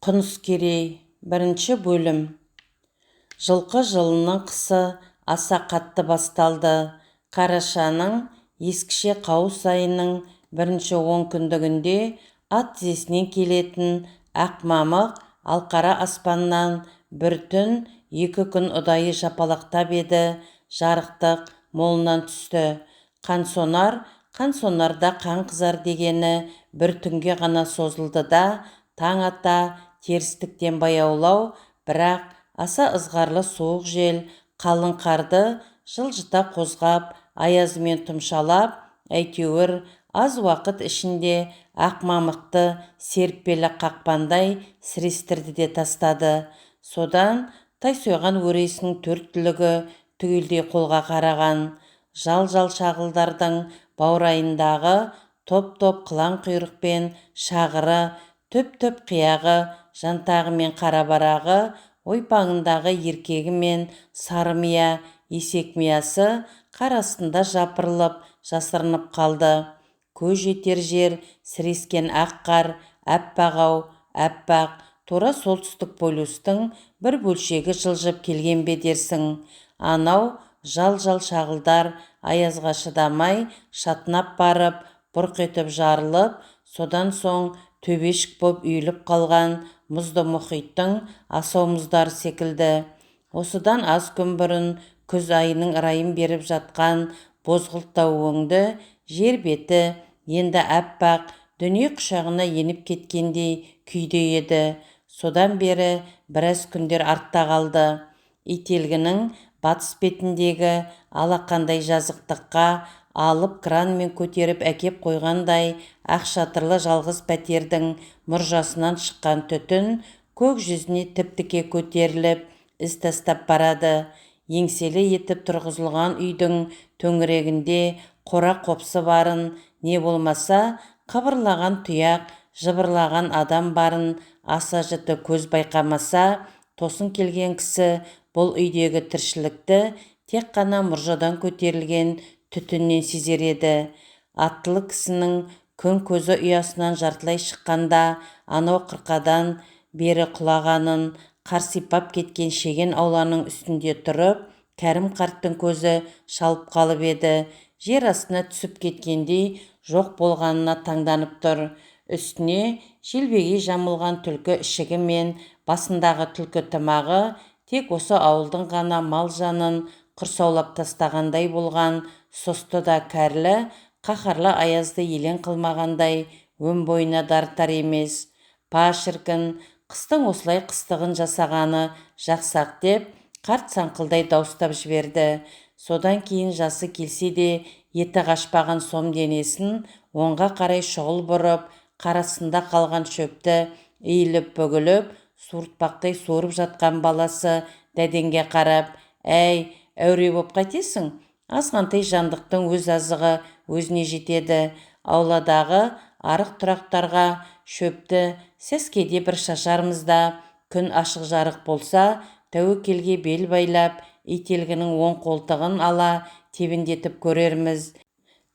Құныскерей. Бірінші бөлім. Жылқы жылының қысы аса қатты басталды. Қарашаның, ескіше қауыс айының бірінші 10 күндігінде ат тізесінен келетін ақ мамық алқара аспаннан бір түн, 2 күн ұдайы жапалақтап еді, жарықтық, молынан түсті. Қансонар, қансонарда қан қызар дегені бір түнге ғана созылды да, таң ата терістіктен баяулау, бірақ аса ызғарлы суық жел қалың қарды жылжыта қозғап, аязымен тұмшалап, әйтеуір аз уақыт ішінде ақ мамықты серіппелі қақпандай сірестірді де тастады. Содан Тайсойған өресінің төрт түлігі түгелдей қолға қараған. Жал-жал шағылдардың баурайындағы топ-топ қылаң құйрық пен шағыры, түп-түп қияғы, жантағы мен қарабарағы, ойпаңындағы еркегі мен сарымия, есекмиясы қар астында жапырылып, жасырынып қалды. Көз жетер жер сірескен ақ қар аппақ-ау, аппақ, тура Солтүстік полюстің бір бөлшегі жылжып келген бе дерсің. Анау жал-жал шағылдар аязға шыдамай шатынап барып, бұрқ етіп жарылып, содан соң төбешік боп үйіліп қалған мұзды мұхиттың асау мұздары секілді. Осыдан аз күн бұрын күз айының райын беріп жатқан бозғылттау өңді жер беті енді аппақ дүние құшағына еніп кеткендей күйде еді. Содан бері біраз күндер артта қалды. Ителгінің батыс бетіндегі алақандай жазықтыққа алып кранмен көтеріп әкеп қойғандай ақ шатырлы жалғыз пәтердің мұржасынан шыққан түтін көк жүзіне тіп-тіке көтеріліп, із тастап барады. Еңселі етіп тұрғызылған үйдің төңірегінде қора-қопсы барын, не болмаса қыбырлаған тұяқ, жыбырлаған адам барын аса жіті көз байқамаса, тосын келген кісі бұл үйдегі тіршілікті тек қана мұржадан көтерілген түтіннен сезер еді. Аттылы кісінің күн көзі ұясынан жартылай шыққанда анау қырқадан бері құлағанын қар сипап кеткен шеген ауланың үстінде тұрып, Кәрім қарттың көзі шалып қалып еді, жер астына түсіп кеткендей жоқ болғанына таңданып тұр. Үстіне желбегей жамылған түлкі ішігі мен басындағы түлкі тымағы тек осы ауылдың ғана мал-жанын құрсаулап тастағандай болған сұсты да кәрлі, қаһарлы аязды елең қылмағандай өн бойына дарытар емес. «Па, шіркін, қыстың осылай қыстығын жасағаны жақсы-ақ», – деп қарт саңқылдай дауыстап жіберді. Содан кейін жасы келсе де еті қашпаған сом денесін оңға қарай шұғыл бұрып, қар астында қалған шөпті иіліп-бүгіліп, суыртпақтай суырып жатқан баласы Дәденге қарап: «Әй, әуре боп қайтесің? Азғантай жандықтың өз азығы өзіне жетеді. Ауладағы арық-тұрақтарға шөпті сәскеде бір шашармыз да, күн ашық-жарық болса, тәуекелге бел байлап, ителгінің оң қолтығын ала тебіндетіп көрерміз».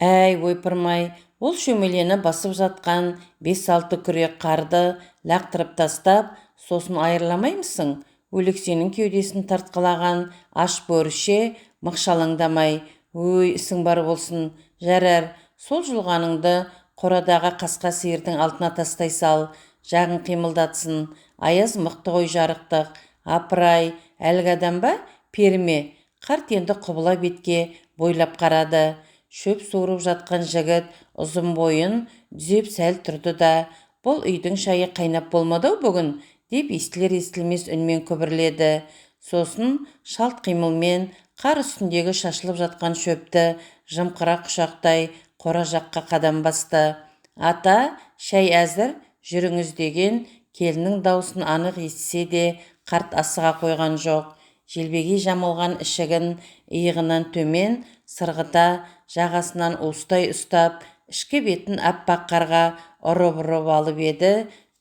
«Әй, ойпырмай, ол шөмелені басып жатқан бес-алты күрек қарды лақтырып тастап, сосын айырламаймысың?» Өлексенің кеудесін тартқылаған аш бөріше мықшалаңдамай: «Өй, ісің бар болсын! Жарар, сол жұлғаныңды қорадағы қасқа сиырдың алдына тастай сал, жағын қимылдатсын. Аяз мықты ғой, жарықтық». «Апырай, әлгі адам ба, пері ме?» Қарт енді құбыла бетке бойлап қарады. Шөп суырып жатқан жігіт ұзын бойын түзеп сәл тұрды да: «Бұл үйдің шайы қайнап болмады-ау бүгін», – деп естілер-естілмес үнмен күбірледі. Сосын шалт қимылмен қар үстіндегі шашылып жатқан шөпті жымқыра құшақтай, қора жаққа қадам басты. «Ата, шай әзір, жүріңіз», – деген келіннің даусын анық естісе де, қарт асыға қойған жоқ. Желбегей жамылған ішігін иығынан төмен сырғыта, жағасынан уыстай ұстап, ішкі бетін аппақ қарға ұрып-ұрып алып еді,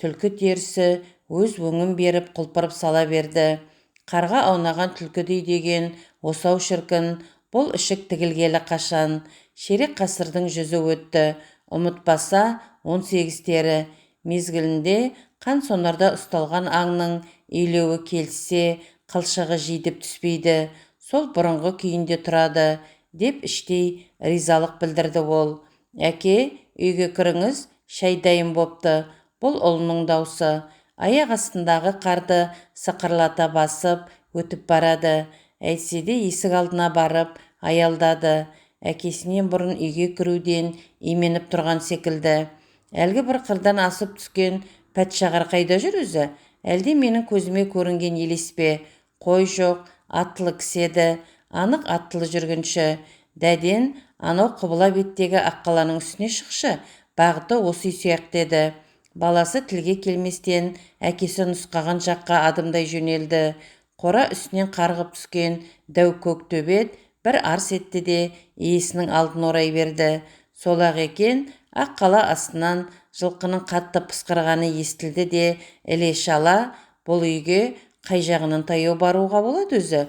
түлкі терісі өз өңін беріп, құлпырып сала берді. Қарға аунаған түлкідей деген осы-ау, шіркін! Бұл ішік тігілгелі қашан? Ширек ғасырдың жүзі өтті. Ұмытпаса, 18 тері мезгілінде Қан сонарда ұсталған аңның илеуі келіссе, қылшығы жидіп түспейді, сол бұрынғы күйінде тұрады, деп іштей ризалық білдірді ол. Әке, үйге кіріңіз, шай дайын бопты. Бұл ұлының даусы. Аяқ астындағы қарды сықырлата басып өтіп барады. Әйтсе де есік алдына барып аялдады. Әкесінен бұрын үйге кіруден именіп тұрған секілді. Әлгі бір қырдан асып түскен пәтшағар қайда жүр өзі? Әлде менің көзіме көрінген елес пе? Қой жоқ, аттылы кісі еді. Анық аттылы жүргінші. Дәден, анау құбыла беттегі аққаланың үстіне шықшы, бағыты осы үй сияқты еді. Баласы тілге келместен әкесі нұсқаған жаққа адымдай жөнелді. Қора үстінен қарғып түскен дәу көк төбет бір арс етті де иесінің алдын орай берді. Сол-ақ екен, аққала астынан жылқының қатты пысқырғаны естілді де іле-шала, бұл үйге қай жағынан таяу баруға болады өзі?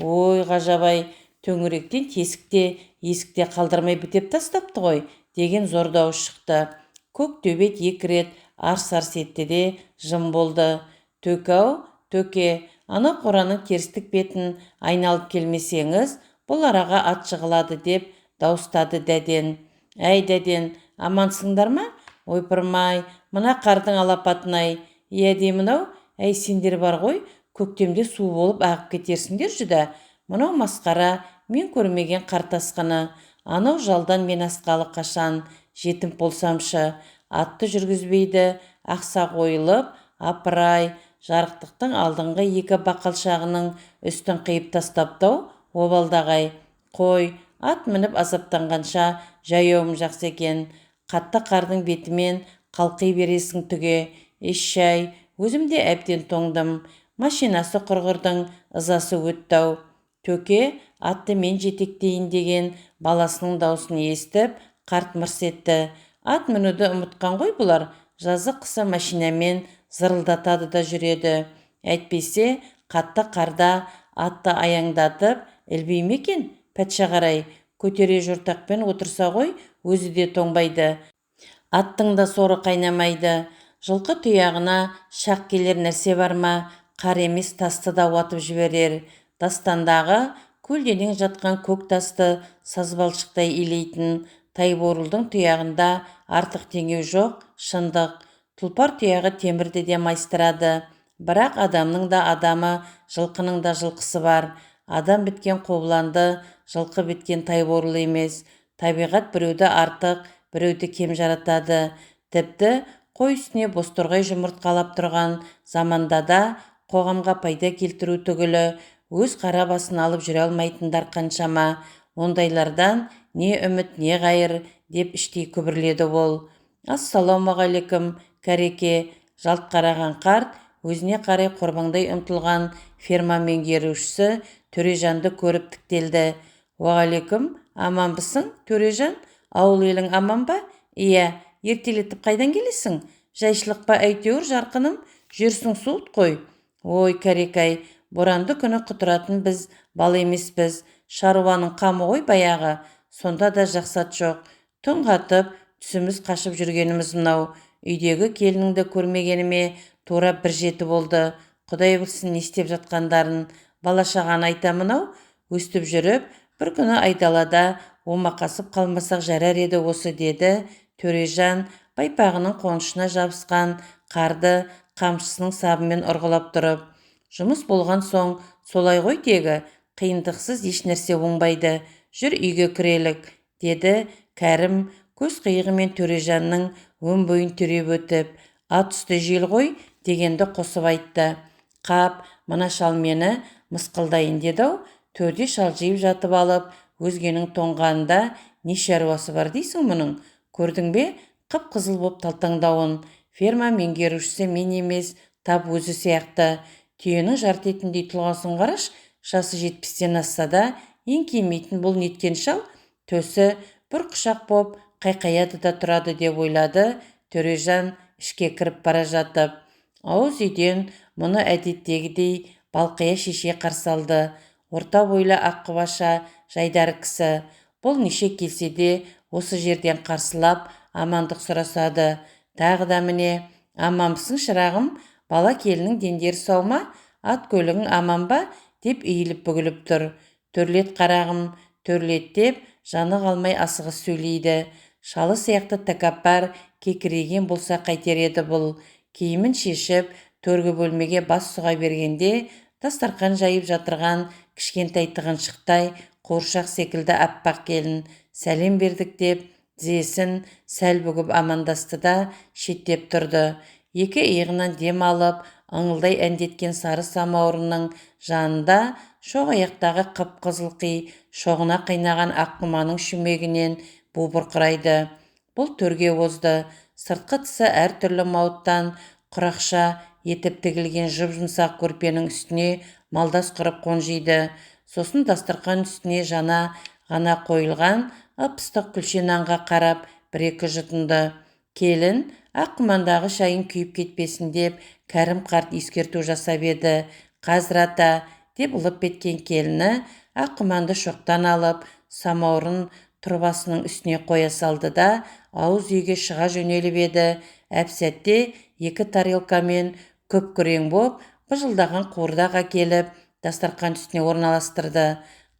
Ой, ғажап-ай, төңіректен тесік те, есік те қалдырмай бітеп тастапты ғой, деген зор дауыс шықты. Көк төбет екі рет арс-арс етті де жым болды. Төке-ау, төке, ана қораның терістік бетін айналып келмесеңіз, бұл араға ат жығылады, деп дауыстады Дәден. Әй, Дәден, амансыңдар ма? Ойпырмай, мына қардың алапатын-ай. Иә деймін-ау, әй, сендер бар ғой, көктемде су болып ағып кетерсіңдер жүдә. Мынау масқара, мен көрмеген қар тасқыны. Анау жалдан мен асқалы қашан жетім болсамшы. Атты жүргізбейді, ақсақ ойылып, апырай, жарықтықтың алдыңғы екі бақалшағының үстін қиып тастапты-ау, обалдағай. Қой, ат мініп азаптанғанша жаяуым жақсы екен. Қатты қардың бетімен қалқи бересің түге. Ешшай, өзім де әбден тоңдым. Машинасы құрғырдың ызасы өтті-ау. Төке, атты мен жетектейін деген баласының даусын естіп, қарт мырс етті. Ат мінуді ұмытқан ғой бұлар. Жазы қысы машинамен зырылдатады да жүреді. Әйтпесе, қатты қарда атты аяңдатып, ілбей ме екен, пәтша қарай. Көтере жортақпен отырса ғой, өзі де тоңбайды. Аттың да соры қайнамайды. Жылқы тұяғына шақ келер нәрсе бар ма, қар емес тасты да уатып жіберер. Дастандағы көлденең жатқан көк тасты сазбалшықтай илейтін Тайбурылдың тұяғында артық теңеу жоқ, шындық. Тұлпар тұяғы темірді де майыстырады. Бірақ адамның да адамы, жылқының да жылқысы бар. Адам біткен қобыланды, жылқы біткен Тайбурыл емес. Табиғат біреуді артық, біреуді кем жаратады. Тіпті қой үстіне бозторғай жұмыртқалап тұрған заманда да қоғамға пайда келтіру түгілі өз қара басын алып жүре алмайтындар қаншама. Ондайлардан не үміт, не қайыр, деп іштей күбірледі ол. Ассалаумағалейкум, кәреке. Жалт қараған қарт өзіне қарай қорбаңдай ұмтылған ферма меңгерушісі Төрежанды көріп тіктелді. Уағалейкум, аманбысың, Төрежан? Ауыл елің аман ба? Иә, ертелетіп қайдан келесің? Жайшылық па әйтеуір, жарқыным, жүрсің суыт қой. Ой, кәрекай, боранды күні құтыратын біз бал емеспіз. Шаруаның қамы ғой баяғы. Сонда да жақсат жоқ. Түн қатып, түсіміз қашып жүргеніміз мынау. Үйдегі келініңді көрмегеніме тура бір жеті болды. Құдай білсін не істеп жатқандарын. Бала-шағаны айтамын ау, өстіп жүріп, бір күні айдалада омақасып қалмасақ жарар еді осы, деді Төрежан байпағының қонышына жабысқан қарды қамшысының сабымен ұрғылап тұрып. Жұмыс болған соң солай ғой тегі, қиындықсыз еш нәрсе оңбайды. Жүр үйге кірелік, деді Кәрім көз қиығымен Төрежанның өн бойын түреп өтіп. Ат үсті жел ғой дегенді қосып айтты. Қап, мына шал мені мысқылдайын деді-ау, төрде шалжиып жатып алып, өзгенің тоңғанында не шаруасы бар дейсің мұның? Көрдің бе, қып-қызыл боп талтаңдауын. Ферма меңгерушісі мен емес, тап өзі сияқты. Түйенің жарты етіндей тұлғасын қараш, жасы 70-тен асса да еңкеймейтін бұл неткен шал, төсі бір құшақ боп қайқаяды да тұрады деп ойлады Төрежан ішке кіріп бара жатып. Ауыз үйден мұны әдеттегідей Балқия шеше қарсы алды. Орта бойлы аққұбаша жайдары кісі. Бұл неше келсе де осы жерден қарсылап амандық сұрасады. Тағы да міне Аманбысың, шырағым, бала келіннің дендері сау ма, ат көлігің аман ба деп иіліп бүгіліп тұр. Төрлет қарағым, төрлет деп жаны қалмай асығыс сөйлейді. Шалы сияқты тәкаппар кекірейген болса қайтер еді бұл. Киімін шешіп, төргі бөлмеге бас сұға бергенде дастарқан жайып жатырған кішкентай тығыншықтай қуыршақ секілді аппақ келін сәлем бердік деп тізесін сәл бүгіп амандасты да шеттеп тұрды. Екі иығынан дем алып, ыңылдай әндеткен сары самаурынның жанында шоқ аяқтағы қып-қызыл қи шоғына қайнаған аққұманың шүмегінен бу бұрқырайды. Бұл төрге озды. Сыртқы тысы әртүрлі мауыттан құрақша етіп тігілген жұп-жұмсақ көрпенің үстіне малдас құрып қонжиды. Сосын дастарқан үстіне жаңа ғана қойылған ып-ыстық күлше нанға қарап бір-екі жұтынды. Келін, ақ құмандағы шайын күйіп кетпесін деп Кәрім қарт ескерту жасап еді. Қазір ата, деп лып еткен келіні ақ құманды шоқтан алып, самаурын тұрбасының үстіне қоя салды да, ауыз үйге шыға жөнеліп еді. Әп-сәтте екі тарелкамен күп-күрең боп, быжылдаған қуырдақ әкеліп, дастарқан үстіне орналастырды.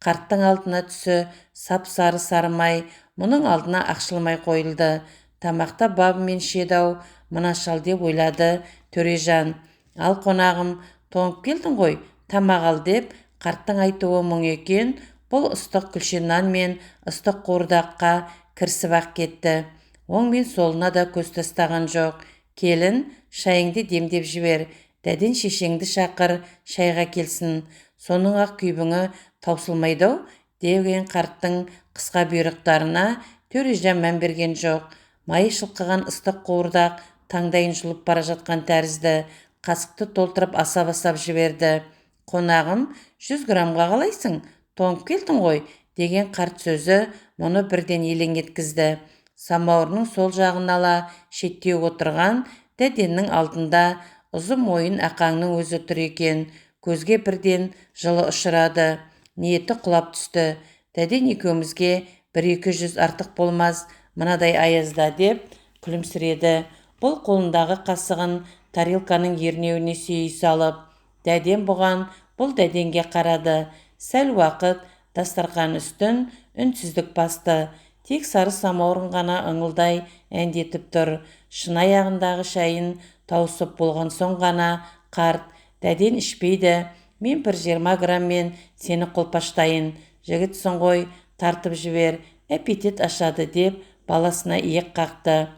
Қарттың алдына түсі сап-сары сарымай, мұның алдына ақшыл май қойылды. Тамақта бабымен ішеді-ау, мына шал деп ойлады Төрежан. Ал қонағым, тоңып келдің ғой, тамақ ал деп қарттың айтуы мұң екен, бұл ыстық күлше нан мен ыстық қуырдаққа кірісіп-ақ кетті. Оң мен солына да көз тастаған жоқ. Келін, шайыңды демдеп жібер, дәден шешеңді шақыр, шайға келсін. Соның ақ күйбіңі таусылмайды-ау деген қарттың қысқа бұйрықтарына Төрежан мән берген жоқ. Майы шылқыған ыстық қуырдақ таңдайын жұлып бара жатқан тәрізді. Қасықты толтырып асап-асап жіберді. Қонағым, 100 граммға қалайсың, тоңып келдің ғой, деген қарт сөзі мұны бірден елең еткізді. Самаурынның сол жағын ала шеттеу отырған дәденнің алдында ұзын мойын Ақаңның өзі тұр екен. Көзге бірден жылы ұшырады. Ниеті құлап түсті. Дәден екеумізге 1-200 артық болмас мынадай аязда деп күлімсіреді. Бұл қолындағы қасығын тарелканың ернеуіне сүйей салып, дәден бұған, бұл дәденге қарады. Сәл уақыт дастарқан үстін үнсіздік басты. Тек сары самаурын ғана ыңылдай әндетіп тұр. Шынаяғындағы шайын тауысып болған соң ғана қарт, дәден ішпейді, мен бір 20 граммен сені қолпаштайын, жігітсің ғой, тартып жібер, аппетит ашады деп баласына иек қақты.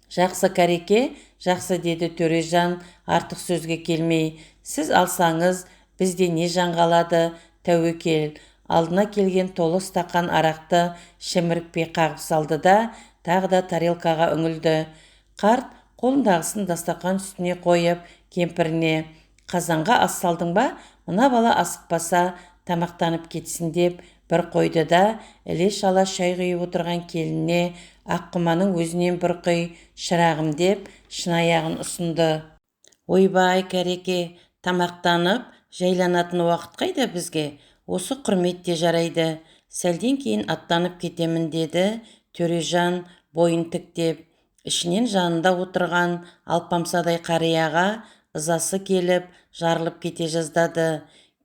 Жақсы, Кәреке, жақсы, деді Төрежан артық сөзге келмей. Сіз алсаңыз, бізде не жан қалады, тәуекел. Алдына келген толы стақан арақты шімірікпей қағып салды да, тағы да тарелкаға үңілді. Қарт қолындағысын дастарқан үстіне қойып, кемпіріне, қазанға ас салдың ба, мына бала асықпаса тамақтанып кетсін деп бір қойды да, іле-шала шай құйып отырған келініне аққұманың өзінен бір құй, шырағым деп шынаяғын ұсынды. Ойбай, Кәреке, тамақтанып жайланатын уақыт қайда бізге? Осы құрмет те жарайды. Сәлден кейін аттанып кетемін, деді Төрежан бойын тіктеп. Ішінен жанында отырған алпамсадай қарияға ызасы келіп, жарылып кете жаздады.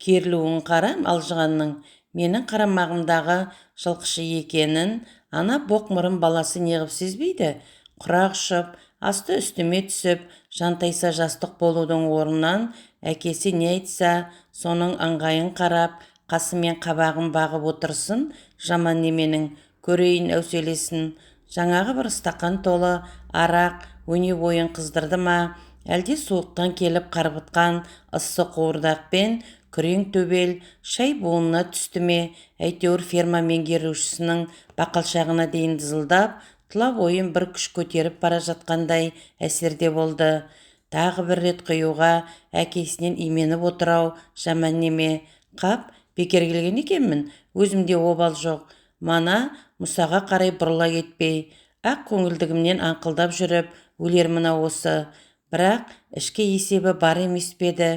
Керілуін қарам алжығанның, менің қарамағымдағы жылқышы екенін ана боқ мұрын баласы неғып сезбейді? Құрақ ұшып, асты үстіме түсіп, жантайса жастық болудың орнынан әкесі не айтса, соның ыңғайын қарап, қасы мен қабағын бағып отырсын, жаман неменің, көрейін әуселесін. Жаңағы бір стақан толы арақ өне бойын қыздырды ма, әлде суықтан келіп қарбытқан ыссы қуырдақпен күрең төбел шай буынына түсті ме, әйтеуір ферма меңгерушісінің бақалшағына дейін дызылдап, тұла бойын бір күш көтеріп бара жатқандай әсерде болды. Тағы бір рет құюға әкесінен именіп отырау жаман неме. Қап, бекер келген екенмін, өзімде обал жоқ. Мана Мұсаға қарай бұрыла кетпей, ақ көңілдігімнен аңқылдап жүріп өлермін-ау осы. Бірақ ішкі есебі бар емес пе еді?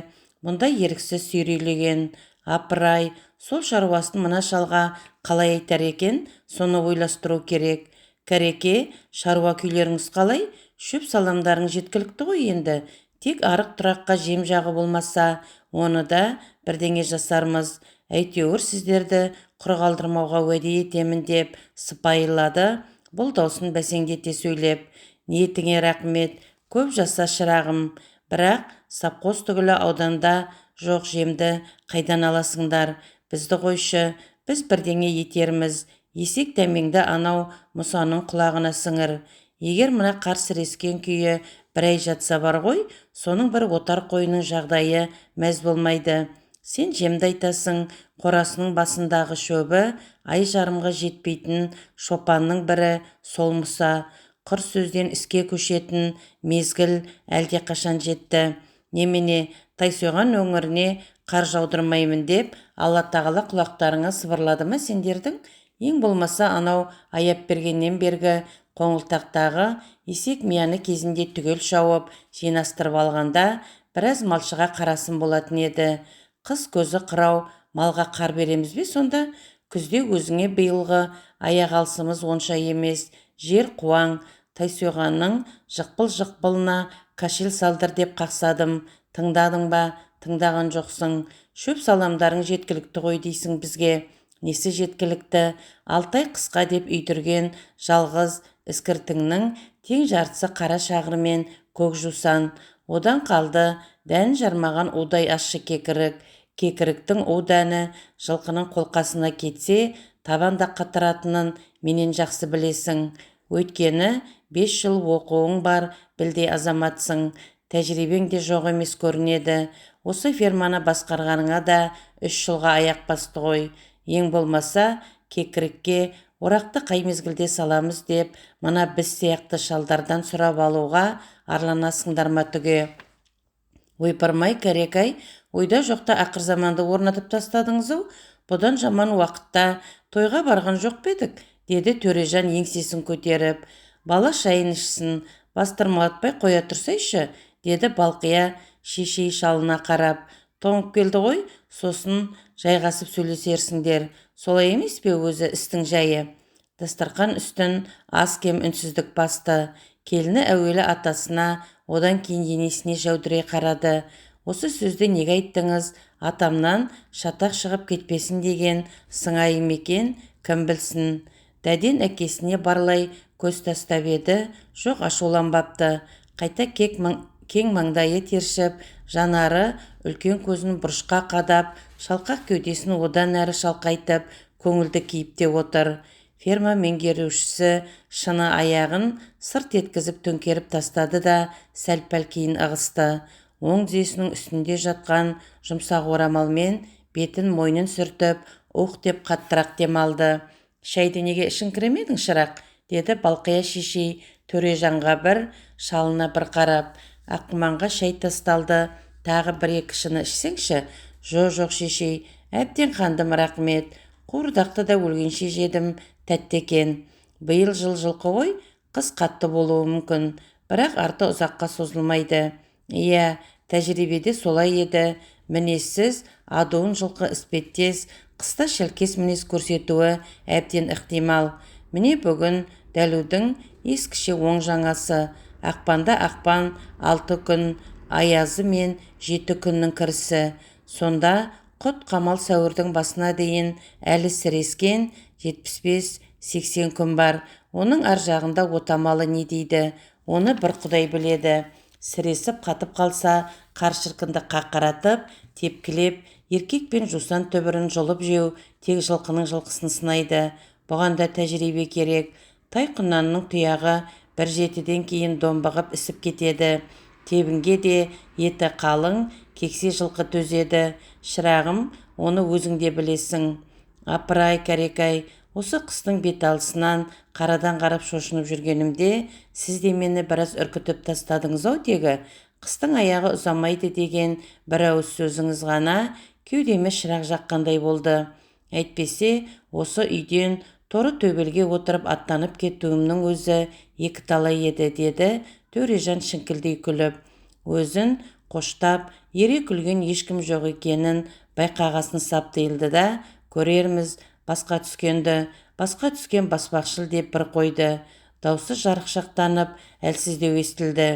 Мұнда еріксіз сүйрелеген. Апырай, сол шаруасын мына шалға қалай айтар екен, соны ойластыру керек. Кәреке, шаруа күйлеріңіз қалай? Шөп саламдарың жеткілікті ғой енді. Тек арық тұраққа жем жағы болмаса, оны да бірдеңе жасармыз. Әйтеуір сіздерді құр қалдырмауға уәде етемін деп сыпайылады. Бұл даусын бәсеңдете сөйлеп, ниетіңе рақмет, көп жаса шырағым. Бірақ сапқоз түгілі ауданда жоқ жемді қайдан аласыңдар? Бізді қойшы, біз бірдеңе етерміз. Есек дәмеңді анау Мұсаның құлағына сіңір. Егер мына қар сірескен күйі бір ай жатса бар ғой, соның бір отар қойының жағдайы мәз болмайды. Сен жемді айтасың, қорасының басындағы шөбі ай жарымға жетпейтін шопанның бірі сол Мұса. Құр сөзден іске көшетін мезгіл әлде қашан жетті. Немене, Тайсойған өңіріне қар жаудырмаймын деп Алла тағала құлақтарыңа сыбырлады ма сендердің? Ең болмаса анау аяп бергеннен бергі қоңылтақтағы есек мияны кезінде түгел шауып, жинастырып алғанда біраз малшыға қарасын болатын еді. Қыс көзі қырау малға қар береміз бе сонда? Күзде өзіңе биылғы аяқ алысымыз онша емес. Жер қуаң, Тайсойғанның жықпыл-жықпылына кашел салдыр деп қақсадым. Тыңдадың ба? Тыңдаған жоқсың. Шөп саламдарың жеткілікті ғой дейсің бізге. Несі жеткілікті? 6 ай қысқа деп үйдірген жалғыз іскіртіңнің тең жартысы қара шағыр мен көк жусан. Одан қалды дән жармаған удай ащы кекірік. Кекіріктің у дәні жылқының қолқасына кетсе, табанда қатыратынын менен жақсы білесің. Өйткені 5 жыл оқуың бар, білдей азаматсың. Тәжірибең де жоқ емес көрінеді. Осы ферманы басқарғаныңа да 3 жылға аяқ басты ғой. Ең болмаса, кекірікке орақты қай мезгілде саламыз деп, мына біз сияқты шалдардан сұрап алуға арланасыңдар ма түге? Ойпырмай, кәрекай, ойда жоқта ақыр заманды орнатып тастадыңыз-ау. Бұдан жаман уақытта тойға барған жоқ па едік, деді Төрежан еңсесін көтеріп. Бала шайын ішсін, бастырмалатпай қоя тұрсайшы, деді Балқия шешей шалына қарап. Тоңып келді ғой, сосын жайғасып сөйлесерсіңдер. Солай емес пе өзі істің жайы? Дастарқан үстін аз-кем үнсіздік басты. Келіні әуелі атасына, одан кейін енесіне жәудірей қарады. Осы сөзді неге айттыңыз? Атамнан шатақ шығып кетпесін деген сыңайы мекен, кім білсін. Дәден әкесіне барлай көз тастап еді, жоқ ашуланбапты. Қайта кең маңдайы тершіп, жанары үлкен көзін бұрышқа қадап, шалқақ кеудесін одан әрі шалқайтып, көңілді кейіпте отыр. Ферма меңгерушісі шыны аяғын сырт еткізіп төңкеріп тастады да сәл-пәл кейін ығысты. Оң тізесінің үстінде жатқан жұмсақ орамалмен бетін мойнын сүртіп, ух деп қаттырақ дем алды. Шайды неге ішіңкіремедің, шырақ? Деді Балқия шешей Төрежанға бір, шалына бір қарап. Аққұманға шай тасталды. Тағы бір-екі шыны ішсеңші? Жоқ, шешей, әбден қандым, рақмет. Қуырдақты да өлгенше жедім, тәтті екен. Биыл жыл жылқы ғой, қыс қатты болуы мүмкін, бірақ арты ұзаққа созылмайды. Иә, тәжірибеде солай еді. Мінезсіз, адуын жылқы іспеттес, қыста шелкес мінез көрсетуі әбден ықтимал. Міне бүгін дәлудің ескіше оң жаңасы. Ақпанда ақпан 6 күн, аязы мен 7 күннің кірісі. Сонда құт қамал сәуірдің басына дейін әлі сірескен 75-80 күн бар. Оның ар жағында отамалы не дейді? Оны бір құдай біледі. Сіресіп қатып қалса, қар шырқынды қақыратып, тепкілеп, еркек пен жусан түбірін жұлып жеу тек жылқының жылқысын сынайды. Бұған да тәжірибе керек. Тай құнанның тұяғы бір жетіден кейін домбығып ісіп кетеді. Тебінге де еті қалың, кексе жылқы төзеді. Шырағым, оны өзің де білесің. Апырай, кәрекай, осы қыстың бет алысынан қарадан қарап шошынып жүргенімде, сіз де мені біраз үркітіп тастадыңыз-ау тегі. Қыстың аяғы ұзамайды деген бір ауыз сөзіңіз ғана кеудеме шырақ жаққандай болды. Әйтпесе, осы үйден торы төбелге отырып аттанып кетуімнің өзі екі талай еді, деді Төрежан шіңкілдей күліп. Өзін қоштап, ере күлген ешкім жоқ екенін байқағасын сап тыйылды да, көрерміз, басқа түскенді, басқа түскен баспақшыл деп бір қойды. Даусы жарықшақтанып, әлсіздеу естілді.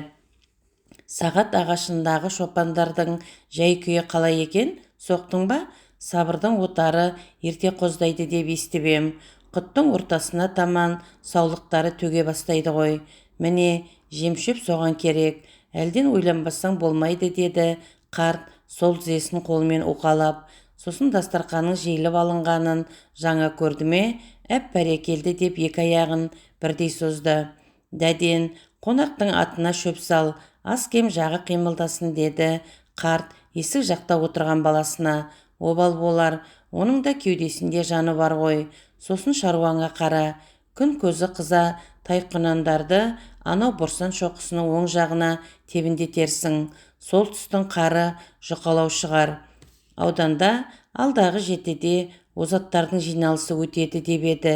Сағат ағашындағы шопандардың жай-күйі қалай екен, соқтың ба? Сабырдың отары ерте қоздайды деп естіп ем. Құттың ортасына таман саулықтары төге бастайды ғой. Міне, жемшөп соған керек. Әлден ойланбасаң болмайды, деді қарт сол тізесін қолымен уқалап. Сосын дастарқанның жиылып алынғанын жаңа көрді ме, әп бәрекелді деп екі аяғын бірдей созды. Дәден, қонақтың атына шөп сал, аз-кем жағы қимылдасын, деді қарт есік жақта отырған баласына. Обал болар, оның да кеудесінде жаны бар ғой. Сосын шаруаңа қара. Күн көзі қыза тайқұнандарды анау борсан шоқысының оң жағына тебіндетерсің. Сол түстің қары жұқалау шығар. Ауданда алдағы жетіде озаттардың жиналысы өтеді деп еді.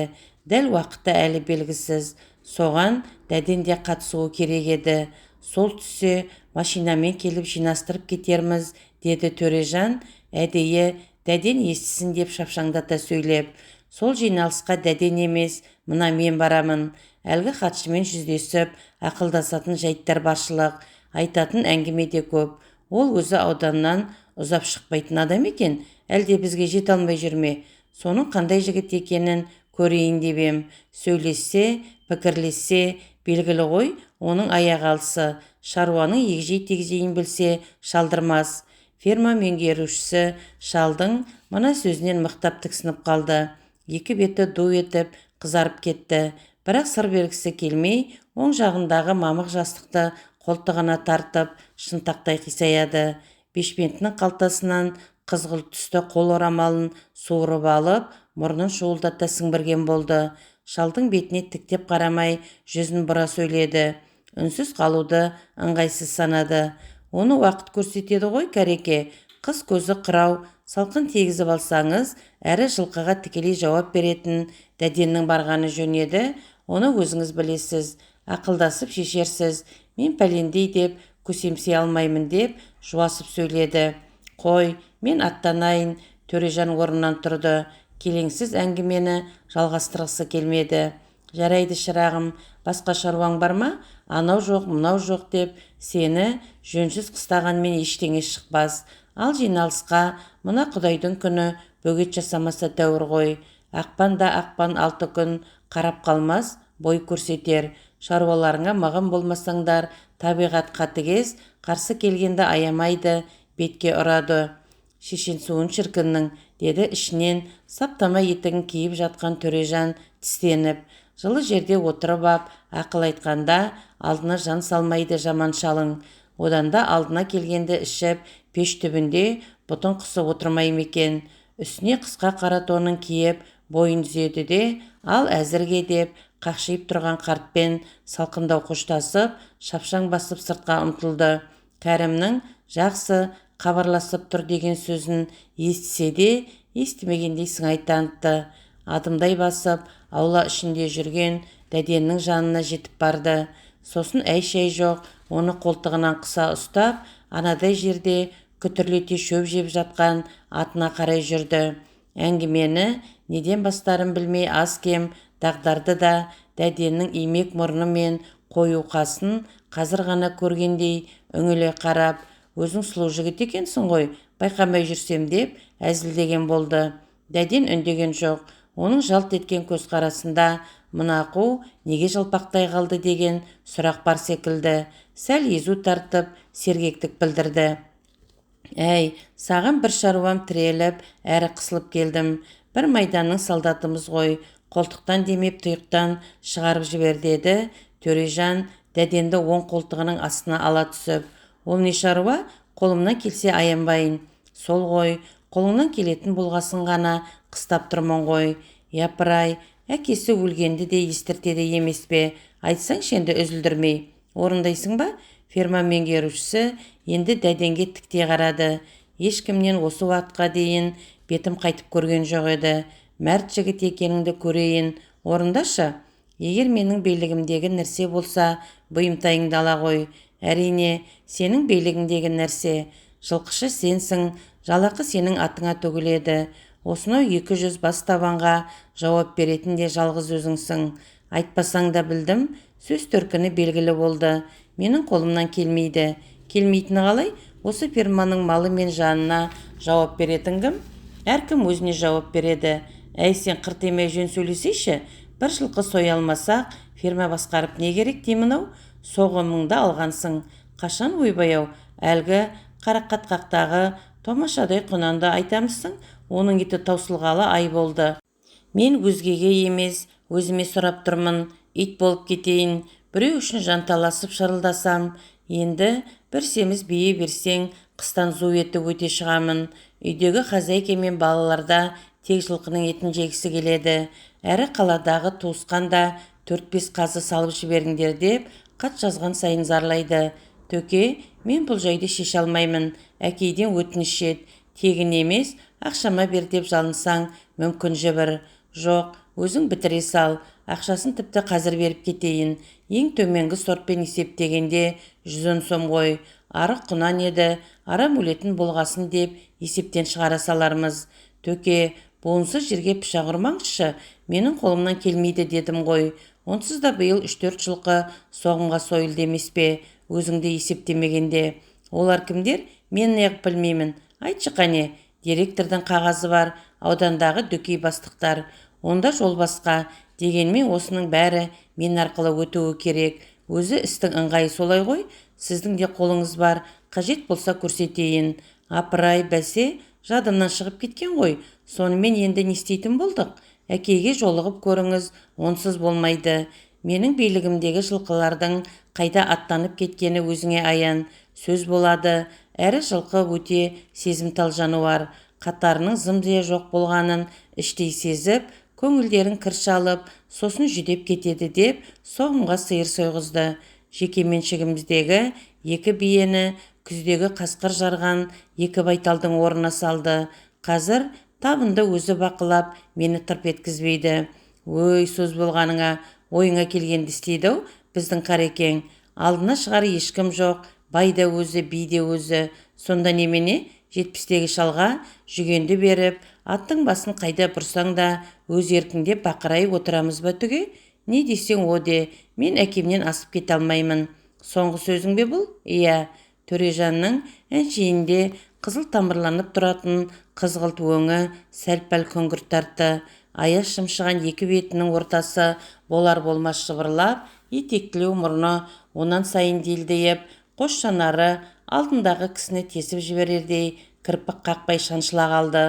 Дәл уақыты әлі белгісіз. Соған Дәден де қатысуы керек еді. Сол түссе машинамен келіп жинастырып кетерміз, деді Төрежан, әдейі Дәден естісін деп шапшаңдата сөйлеп. Сол жиналысқа Дәден емес, мына мен барамын. Әлгі хатшымен жүздесіп, ақылдасатын жайттар баршылық, айтатын әңгіме де көп. Ол өзі ауданнан ұзап шықпайтын адам екен, әлде бізге жете алмай жүрме? Соның қандай жігіт екенін көрейін деп ем. Сөйлессе, пікірлессе, белгілі ғой, оның аяқ алысы, шаруаның егжей-тегжейін білсе, шалдырмас. Ферма меңгерушісі шалдың мына сөзінен мықтап тіксініп қалды. Екі беті ду етіп қызарып кетті. Бірақ сыр бергісі келмей, оң жағындағы мамық жастықты қолтығына тартып, шынтақтай қисаяды. Бешпентінің қалтасынан қызғылт түсті қол орамалын суырып алып, мұрнын шуылдата сіңбірген болды. Шалдың бетіне тіктеп қарамай, жүзін бұра сөйледі. Үнсіз қалуды ыңғайсыз санады. Оны уақыт көрсетеді ғой, кәреке. Қыз көзі қырау, салқын тегізіп алсаңыз, әрі жылқыға тікелей жауап беретін Дәденнің барғаны жөн еді, оны өзіңіз білесіз, ақылдасып шешерсіз. Мен пәлендей деп көсемси алмаймын деп жуасып сөйледі. Қой, мен аттанайын, Төрежан орнынан тұрды. Келеңсіз әңгімені жалғастырғысы келмеді. Жарайды, шырағым, басқа шаруаң бар ма? Анау жоқ, мынау жоқ деп сені жөнсіз қыстағанмен ештеңе шықпас. Ал жиналысқа мына құдайдың күні бөгет жасамаса тәуір ғой. Ақпан да ақпан 6 күн қарап қалмас, бой көрсетер. Шаруаларыңа мығым болмасаңдар, табиғат қатыгез, қарсы келгенді аямайды, бетке ұрады. Шешен суын шіркіннің, деді ішінен саптама етігін киіп жатқан Төрежан тістеніп. Жылы жерде отырып ап, ақыл айтқанда алдына жан салмайды жаман шалың. Одан да алдына келгенді ішіп, пеш түбінде бұтын қысып отырмай ма екен. Үстіне қысқа қара тонын киіп, бойын түзеді де, ал әзірге деп қақшиып тұрған қартпен салқындау қоштасып, шапшаң басып сыртқа ұмтылды. Кәрімнің жақсы хабарласып тұр деген сөзін естісе де, естімегендей сыңай танытты. Адымдай басып, аула ішінде жүрген Дәденнің жанына жетіп барды. Сосын әй-шәй жоқ, оны қолтығынан қыса ұстап, анадай жерде күтірлете шөп жеп жатқан атына қарай жүрді. Әңгімені неден бастарын білмей аз-кем дағдарды да Дәденнің имек мұрны мен қою қасын қазір ғана көргендей үңіле қарап, өзің сұлу жігіт екенсің ғой, байқамай жүрсем деп әзілдеген болды. Дәден үндеген жоқ. Оның жалт еткен көзқарасында мына қу неге жалпақтай қалды деген сұрақ бар секілді. Сәл езу тартып, сергектік білдірді. Әй, саған бір шаруам тіреліп, әрі қысылып келдім. Бір майданның солдатымыз ғой, қолтықтан демеп тұйықтан шығарып жібер деді Төрежан Дәденді оң қолтығының астына ала түсіп. Ол не шаруа, қолымнан келсе аянбайын. Сол ғой, қолыңнан келетін болғасын ғана қыстап тұрмын ғой. Япырай, әкесі өлгенді де естіртеді емес пе? Айтсаңшы енді үзілдірмей. Орындайсың ба? Ферма меңгерушісі енді Дәденге тіктей қарады. Ешкімнен осы уақытқа дейін бетім қайтып көрген жоқ еді. Мәрт жігіт екеніңді көрейін. Орындашы. Егер менің билігімдегі нәрсе болса, бұйымтайыңды ала ғой. Әрине, сенің билігіңдегі нәрсе. Жылқышы сенсің, жалақы сенің атыңа төгіледі. Осынау 200 бас табанға жауап беретін де жалғыз өзіңсің. Айтпасаң да білдім, сөз төркіні белгілі болды. Менің қолымнан келмейді. Келмейтіні қалай? Осы ферманың малы мен жанына жауап беретін кім? Әркім өзіне жауап береді. Әй, сен қырт емей жөн сөйлесейші. Бір жылқы соя алмасақ, ферма басқарып не керек деймін-ау? Соғымыңды алғансың. Қашан, ойбай-ау, әлгі Қарақатқақтағы томашадай құнанды айтамысың? Оның еті таусылғалы ай болды. Мен өзгеге емес, өзіме сұрап тұрмын. Ит болып кетейін. Біреу үшін жанталасып шырылдасам, енді бір семіз бие берсең, қыстан зу етіп өте шығамын. Үйдегі хозяйка мен балаларда тек жылқының етін жегісі келеді. Әрі қаладағы туысқан да 4-5 қазы салып жіберіңдер деп хат жазған сайын зарлайды. Төке, мен бұл жайды шеше алмаймын. Әкейден өтініш ет. Тегін емес, ақшама бер деп жалынсаң, мүмкін жібір. Жоқ, өзің бітіре сал. Ақшасын тіпті қазір беріп кетейін. Ең төменгі сортпен есептегенде 110 сом ғой. Арық құнан еді, арам өлетін болғасын деп есептен шығара салармыз. Төке, буынсыз жерге пышақ ұрмаңызшы, менің қолымнан келмейді дедім ғой. Онсыз да биыл 3-4 жылқы соғымға сойылды емес пе, өзіңді есептемегенде. Олар кімдер? Мен неғып білмеймін. Айтшы қане, директордың қағазы бар, аудандағы дөкей бастықтар. Онда жол басқа, дегенмен осының бәрі мен арқылы өтуі керек. Өзі істің ыңғайы солай ғой, сіздің де қолыңыз бар, қажет болса көрсетейін. Апырай, бәсе, жадымнан шығып кеткен ғой, сонымен енді не істейтін болдық? Әкейге жолығып көріңіз, онсыз болмайды. Менің билігімдегі жылқылардың қайда аттанып кеткені өзіңе аян. Сөз болады, әрі жылқы өте сезімтал жануар. Қатарының зымзия жоқ болғанын іштей сезіп, көңілдерін кір шалып, сосын жүдеп кетеді деп соғымға сиыр сойғызды. Жеке меншігіміздегі 2 биені күздегі қасқыр жарған 2 байталдың орнына салды. Қазір табынды өзі бақылап, мені тырп еткізбейді. Өй, сөз болғаныңа, ойыңа келгенді істейді-ау біздің қарекең. Алдына шығар ешкім жоқ, бай да өзі, би де өзі. Сонда немене, 70-тегі шалға жүгенді беріп, аттың басын қайда бұрсаң да өз еркіңде бақырайып отырамыз ба түге? Не десең о де, мен әкемнен асып кете алмаймын. Соңғы сөзің бе бұл? Иә. Төрежанның әншейінде қызыл тамырланып тұратын қызғылт өңі сәл-пәл күңгірт тартты. Аяз шымшыған екі бетінің ортасы болар-болмас жыбырлап, етектілеу мұрны онан сайын делдейіп, қос жанары алдындағы кісіні тесіп жіберердей кірпік қақпай шаншыла қалды.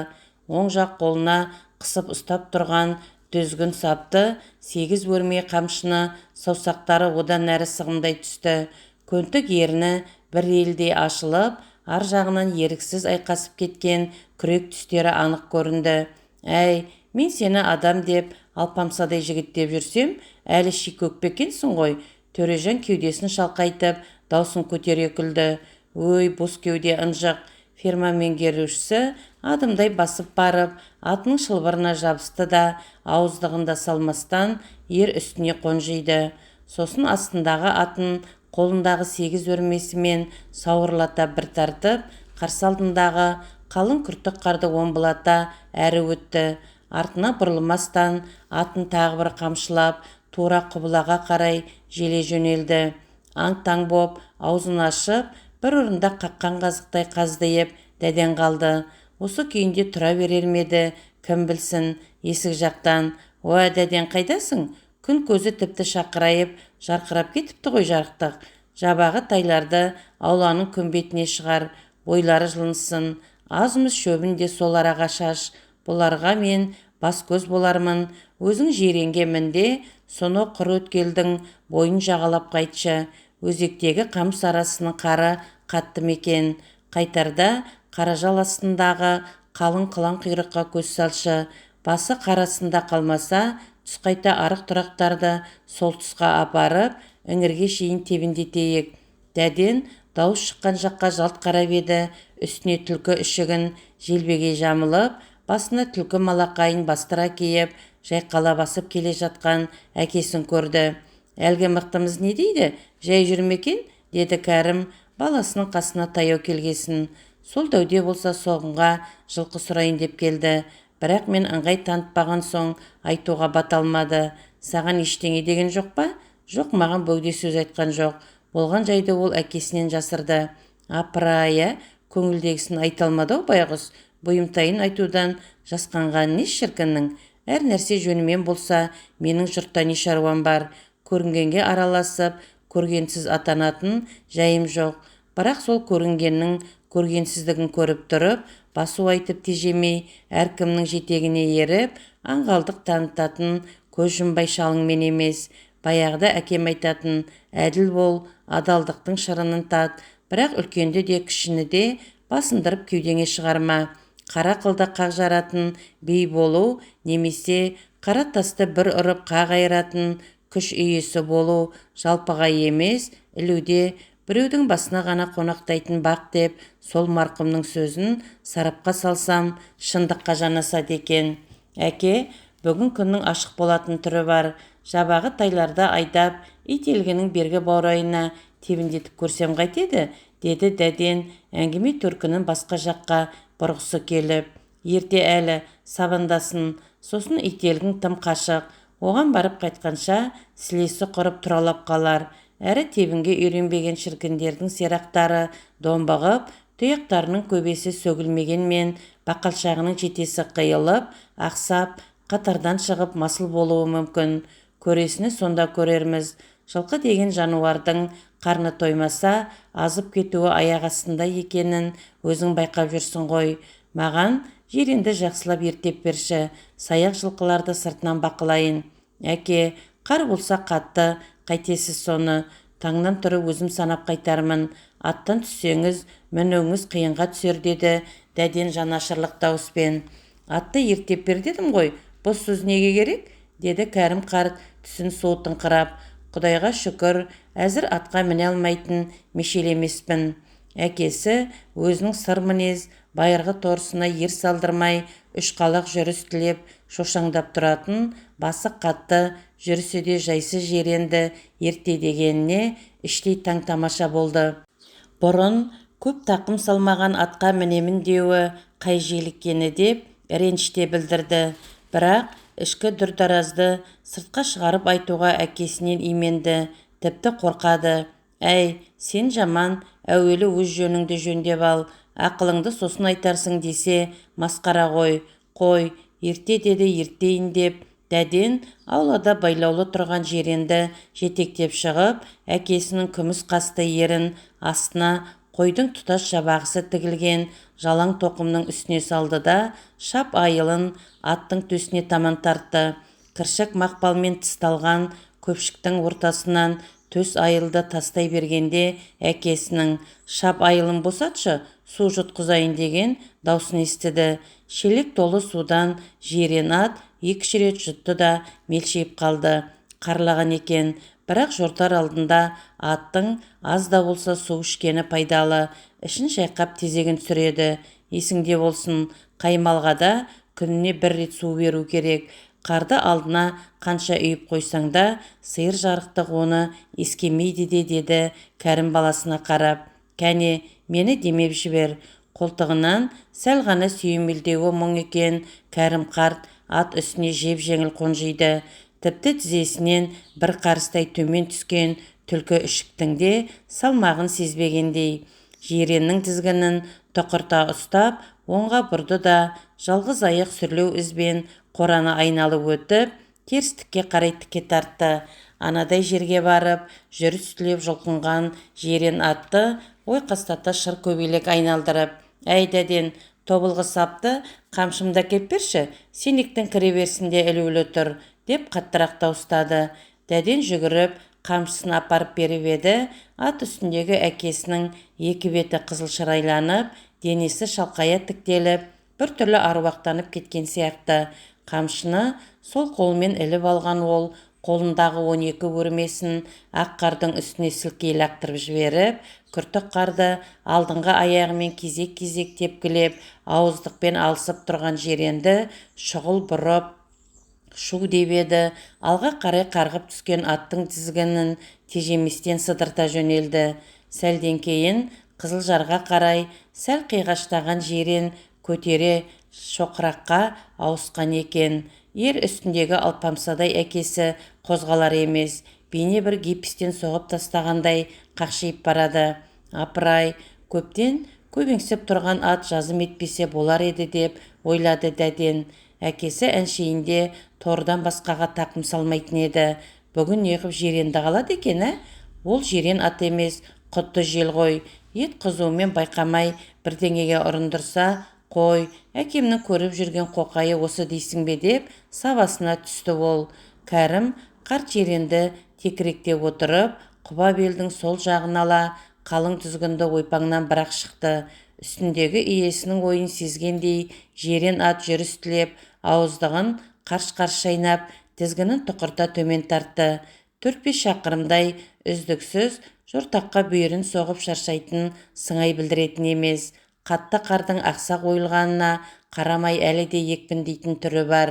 Оң жақ қолына қысып ұстап тұрған дүзгін сапты 8 өрме қамшыны саусақтары одан әрі сығымдай түсті. Көнтік ерні бір елдей ашылып, ар жағынан еріксіз айқасып кеткен күрек түстері анық көрінді. Әй, мен сені адам деп, алпамсадай жігіт деп жүрсем, әлі шикөкпе екенсің ғой. Төрежан кеудесін шалқайтып, даусын көтере күлді. Өй, бос кеуде ынжық. Ферма меңгерушісі адымдай басып барып, атының шылбырына жабысты да, ауыздығында салмастан ер үстіне қонжиды. Сосын астындағы атын қолындағы 8 өрмесімен сауырлата бір тартып, қарсы алдындағы қалың күртік қарды омбылата әрі өтті. Артына бұрылмастан атын тағы бір қамшылап, тура құбылаға қарай желе жөнелді. Аң-таң боп, аузын ашып, бір орында қаққан қазықтай қаздиып, дәден қалды. Осы күйінде тұра берер ме еді, кім білсін, есік жақтан. Уа, дәден қайдасың? Күн көзі тіпті шақырайып, жарқырап кетіпті ғой жарықтық. Жабағы тайларды ауланың күнбетіне шығар, бойлары жылынсын. Аз-мұз шөбін де сол араға шаш. Бұларға мен бас көз болармын. Өзің жиренге мінде, соны құр өткелдің бойын жағалап қайтшы. Өзектегі қамыс арасының қары қатты мекен. Қайтарда қаражал астындағы қалың қылаң құйрыққа көз салшы. Басы қарасында қалмаса, түс қайта арық тұрақтарды сол тұсқа апарып, іңірге шейін тебіндетейік. Дәден дауыс шыққан жаққа жалт қарап еді, үстіне түлкі ішігін желбегей жамылып, басына түлкі малақайын бастыра киіп, жайқала басып келе жатқан әкесін көрді. Әлгі мықтымыз не дейді? Жай жүрмекен? Деді Кәрім, баласының қасына таяу келгесін. Сол дәуде болса соғымға жылқы сұрайын деп келді. Бірақ мен ыңғай танытпаған соң айтуға бата алмады. Саған ештеңе деген жоқ па? Жоқ, маған бөгде сөз айтқан жоқ. Болған жайды ол әкесінен жасырды. Апырай, көңілдегісін айта алмады-ау байғұс. Бұйымтайын айтудан жасқанған не шіркіннің? Әр нәрсе жөнімен болса, менің жұртта не шаруам бар? Көрінгенге араласып, көргенсіз атанатын жайым жоқ. Бірақ сол көрінгеннің көргенсіздігін көріп тұрып, басу айтып тежемей, әркімнің жетегіне еріп, аңғалдық танытатын көз жұмбай шалыңмен емес. Баяғыда әкем айтатын, әділ бол, адалдықтың шырынын тат, бірақ үлкенді де кішіні де басындырып кеудеңе шығарма. Қара қылды қақ жаратын би болу немесе қара тасты бір ұрып қақ айыратын күш иесі болу жалпыға емес, ілуде біреудің басына ғана қонақтайтын бақ деп сол марқұмның сөзін сарапқа салсам, шындыққа жанасады екен. Әке, бүгін күннің ашық болатын түрі бар. Жабағы тайларды айдап, ителгінің бергі баурайына тебіндетіп көрсем қайтеді, деді Дәден әңгіме төркінін басқа жаққа бұрғысы келіп. Ерте әлі, сабандасын, сосын ителгің тым қашық. Оған барып қайтқанша сілесі құрып тұралап қалар. Әрі тебінге үйренбеген шіркіндердің сирақтары домбығып, тұяқтарының көбесі сөгілмегенмен бақалшағының жетесі қиылып, ақсап, қатардан шығып масыл болуы мүмкін. Көресіні сонда көрерміз. Жылқы деген жануардың қарны тоймаса, азып кетуі аяқ астында екенін өзің байқап жүрсің ғой. Маған Жиренді жақсылап ерттеп берші, саяқ жылқыларды сыртынан бақылайын. Әке, қар болса қатты, қайтесіз соны? Таңнан тұрып өзім санап қайтармын. Аттан түссеңіз, мінуіңіз қиынға түсер, деді Дәден жанашырлық дауыспен. Атты ерттеп бер дедім ғой, бос сөз неге керек? Деді Кәрім қарт түсін суытыңқырап. Құдайға шүкір, әзір атқа міне алмайтын мешел емеспін. Әкесі өзінің сыр мінез, байырғы торысына ер салдырмай, үш қалақ жүріс тілеп, шошаңдап тұратын, басы қатты, жүрісі де жайсыз Жиренді ерте дегеніне іштей таң-тамаша болды. Бұрын көп тақым салмаған атқа мінемін деуі қай желіккені деп реніш те білдірді. Бірақ ішкі дүрдаразды сыртқа шығарып айтуға әкесінен именді, тіпті қорқады. Әй, сен жаман, әуелі өз жөніңді жөндеп ал, ақылыңды сосын айтарсың десе, масқара ғой. Қой, ерте деді ерттейін деп, Дәден аулада байлаулы тұрған Жиренді жетектеп шығып, әкесінің күміс қасты ерін астына қойдың тұтас жабағысы тігілген жалаң тоқымның үстіне салды да, шап айылын аттың төсіне таман тартты. Кіршік мақпалмен тысталған көпшіктің ортасынан төс айылды тастай бергенде әкесінің «Шап айылын босатшы, су жұтқызайын» деген даусын естіді. Шелек толы судан Жирен ат екі рет жұтты да мелшиіп қалды. Қарлаған екен, бірақ жортар алдында аттың аз да болса су ішкені пайдалы, ішін шайқап тезегін түсіреді. Есіңде болсын, қаймалға да күніне бір рет су беру керек. Қарды алдына қанша үйіп қойсаң да, сиыр жарықтық оны ескемейді де, деді Кәрім баласына қарап. Кәне, мені демеп жібер. Қолтығынан сәл ғана сүйемелдеуі мұң екен, Кәрім қарт ат үстіне жеп-жеңіл қонжиды. Тіпті тізесінен бір қарыстай төмен түскен түлкі ішіктің де салмағын сезбегендей. Жиреннің тізгінін тұқырта ұстап, оңға бұрды да, жалғыз аяқ сүрлеу ізбен қораны айналып өтіп, терістікке қарай тіке тартты. Анадай жерге барып, жүріс тілеп жұлқынған Жирен атты ойқастата шыр көбелек айналдырып, «Әй, Дәден, тобылғы сапты қамшымды әкеп берші, сенектің кіре берсінде ілулі тұр», деп қаттырақ дауыстады. Дәден жүгіріп, қамшысын апарып беріп еді, ат үстіндегі әкесінің екі беті қызыл шырайланып, денесі шалқая тіктеліп, бір түрлі аруақтанып кеткен сияқты. Қамшыны сол қолымен іліп алған ол, қолындағы 12 өрмесін ақ қардың үстіне сілкей лақтырып жіберіп, күртік қарды алдыңғы аяғымен кезек-кезек тепкілеп, ауыздықпен алысып тұрған Жиренді шұғыл бұрып, шу деп еді, алға қарай қарғып түскен аттың тізгінін тежеместен сыдырта жөнелді. Сәлден кейін Қызылжарға қарай сәл қиғаштаған Жирен көтере шоқыраққа ауысқан екен. Ер үстіндегі алпамсадай әкесі қозғалар емес, бейне бір гипстен соғып тастағандай қақшиып барады. Апырай, көптен көбеңсіп тұрған ат жазым етпесе болар еді деп ойлады Дәден. Әкесі әншейінде торыдан басқаға тақым салмайтын еді. Бүгін неғып жиренді қалады екен, ә? Ол жирен ат емес, құдды жел ғой. Ет қызуымен байқамай бірдеңеге ұрындырса, қой, әкемнің көріп жүрген қоқайы осы дейсің бе деп сабасына түсті ол. Кәрім қарт жиренді текіректеп отырып, құба белдің сол жағын ала, қалың тізгінді ойпаңнан бірақ шықты. Үстіндегі иесінің ойын сезгендей жирен ат жүріс тілеп, ауыздығын қарш-қарш шайнап, тізгінін тұқырта төмен тартты. 4-5 шақырымдай үздіксіз жортаққа бүйірін соғып шаршайтын сыңай білдіретін емес. Қатты қардың ақсақ ойылғанына қарамай әлі де екпіндейтін түрі бар.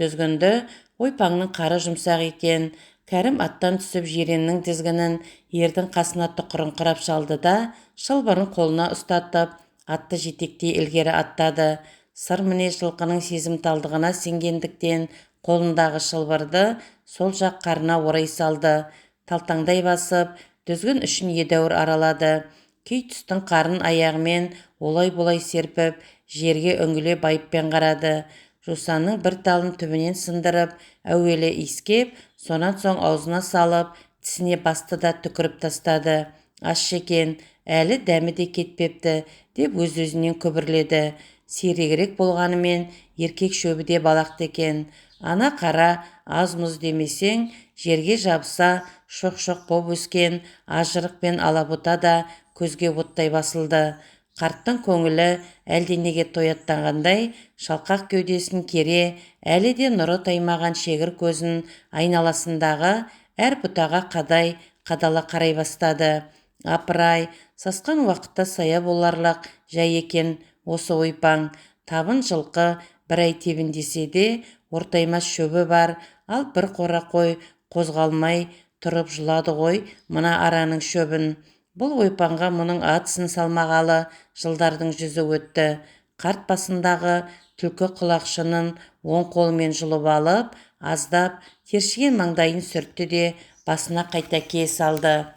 Тізгінді ойпаңның қары жұмсақ екен. Кәрім аттан түсіп жиреннің тізгінін ердің қасына тұқырыңқырап шалды да, шылбырын қолына ұстатып, атты жетектей ілгері аттады. Сыр мінез жылқының сезімталдығына сенгендіктен қолындағы шылбырды сол жақ қарына орай салды. Талтаңдай басып, дүзгін үшін едәуір аралады. Күй түстің қарын аяғымен олай-бұлай серпіп, жерге үңіле байыппен қарады. Жусанның бір талын түбінен сындырып, әуелі иіскеп, сонан соң аузына салып, тісіне басты да түкіріп тастады. Ащы екен, әлі дәмі де кетпепті, деп өз-өзінен күбірледі. Сирегірек болғанымен еркек шөбі де балақты екен. Ана қара аз мұз демесең, жерге жабыса шоқ-шоқ боп өскен ажырық пен алабұта да көзге оттай басылды. Қарттың көңілі әлденеге тояттанғандай, шалқақ кеудесін кере, әлі де нұры таймаған шегір көзін айналасындағы әр бұтаға қадай қадала қарай бастады. Апырай, сасқан уақытта сая боларлық жай екен осы ойпаң. Табын жылқы бір ай тебіндесе де ортаймас шөбі бар, ал бір қора қой қозғалмай тұрып жұлады ғой мына араның шөбін. Бұл ойпаңға мұның атысын салмағалы жылдардың жүзі өтті. Қарт басындағы түлкі құлақшынын оң қолымен жұлып алып, аздап тершіген маңдайын сүртті де басына қайта кие салды.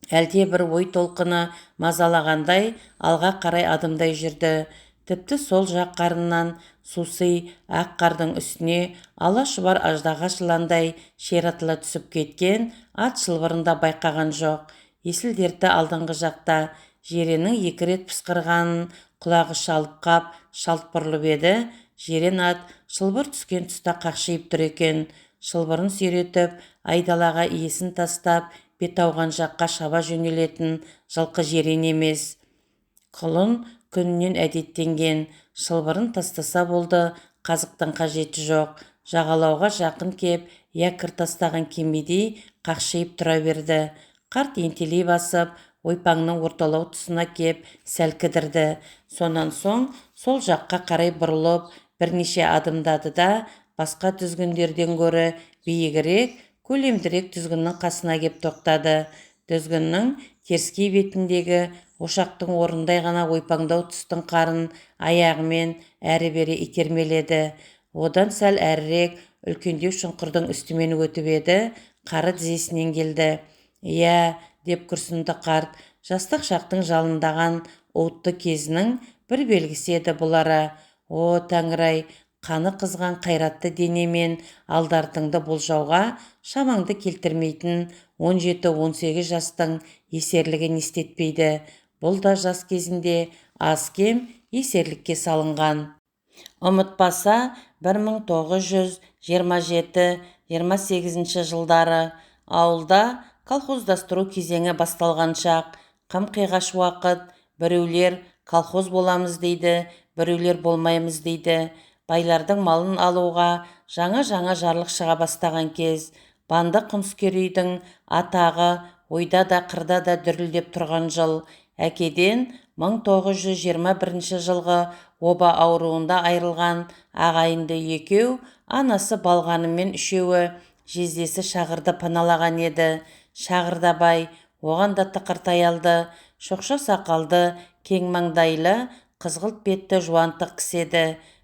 Әлде бір ой толқыны мазалағандай алға қарай адымдай жүрді. Тіпті сол жақ қарыннан суси ақ қардың үстіне ала шұбар аждаға жыландай ширатыла түсіп кеткен ат шылбырын да байқаған жоқ. Есіл дерті алдыңғы жақта жиреннің екі рет пысқырғанын құлағы шалып қап, шалт бұрылып еді. Жирен ат шылбыр түскен тұста қақшиып тұр екен. Шылбырын сүйретіп, айдалаға иесін тастап, бет ауған жаққа шаба жөнелетін жылқы жирен емес. Құлын күнінен әдеттенген, шылбырын тастаса болды, қазықтың қажеті жоқ. Жағалауға жақын кеп, якорь тастаған кемедей қақшиып тұра берді. Қарт ентелей басып, ойпаңның орталау тұсына кеп сәл кідірді. Сонан соң сол жаққа қарай бұрылып, бірнеше адымдады да, басқа түзгіндерден гөрі биігірек, көлемдірек түзгіннің қасына кеп тоқтады. Түзгіннің теріскей бетіндегі ошақтың орнындай ғана ойпаңдау тұстың қарын аяғымен әрі-бері итермеледі. Одан сәл әрірек үлкендеу шұңқырдың үстімен өтіп еді, қары тізесінен келді. Иә, деп күрсінді қарт, жастық шақтың жалындаған уытты кезінің бір белгісі еді бұл ара. О, тәңір-ай, қаны қызған қайратты денемен алдартыңды болжауға шамаңды келтірмейтін 17-18 жастың есерлігі не істетпейді. Бұл да жас кезінде аз-кем есерлікке салынған. Ұмытпаса, 1927-28 жылдары ауылда колхоздастыру кезеңі басталған шақ, қым-қиғаш уақыт, біреулер колхоз боламыз дейді, біреулер болмаймыз дейді. Байлардың малын алуға жаңа-жаңа жарлық шыға бастаған кез, банды Құнскерейдің атағы ойда да қырда да дүрілдеп тұрған жыл. Әкеден 1921 жылғы оба ауруында айырылған ағайынды екеу, анасы Балғанымен үшеуі жездесі Шағырды паналаған еді. Шағырда бай, оған да тықыр таялды, шоқша сақалды, кең маңдайлы, қызғылт бетті жуантық кісі еді.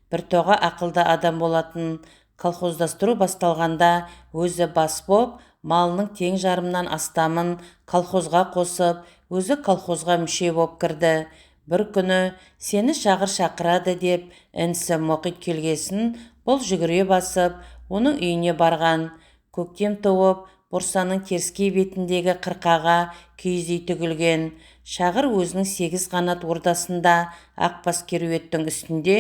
Бір тоға ақылды адам болатын. Колхоздастыру басталғанда өзі бас боп, малының тең жарымнан астамын колхозға қосып, өзі колхозға мүше боп кірді. Бір күні сені Шағыр шақырады деп інісі Мұқит келгесін, бұл жүгіре басып, оның үйіне барған. Көктем туып, Борсаның теріскей бетіндегі қырқаға киіз үй тігілген. Шағыр өзінің 8 қанат ордасында ақбас кереуеттің үстінде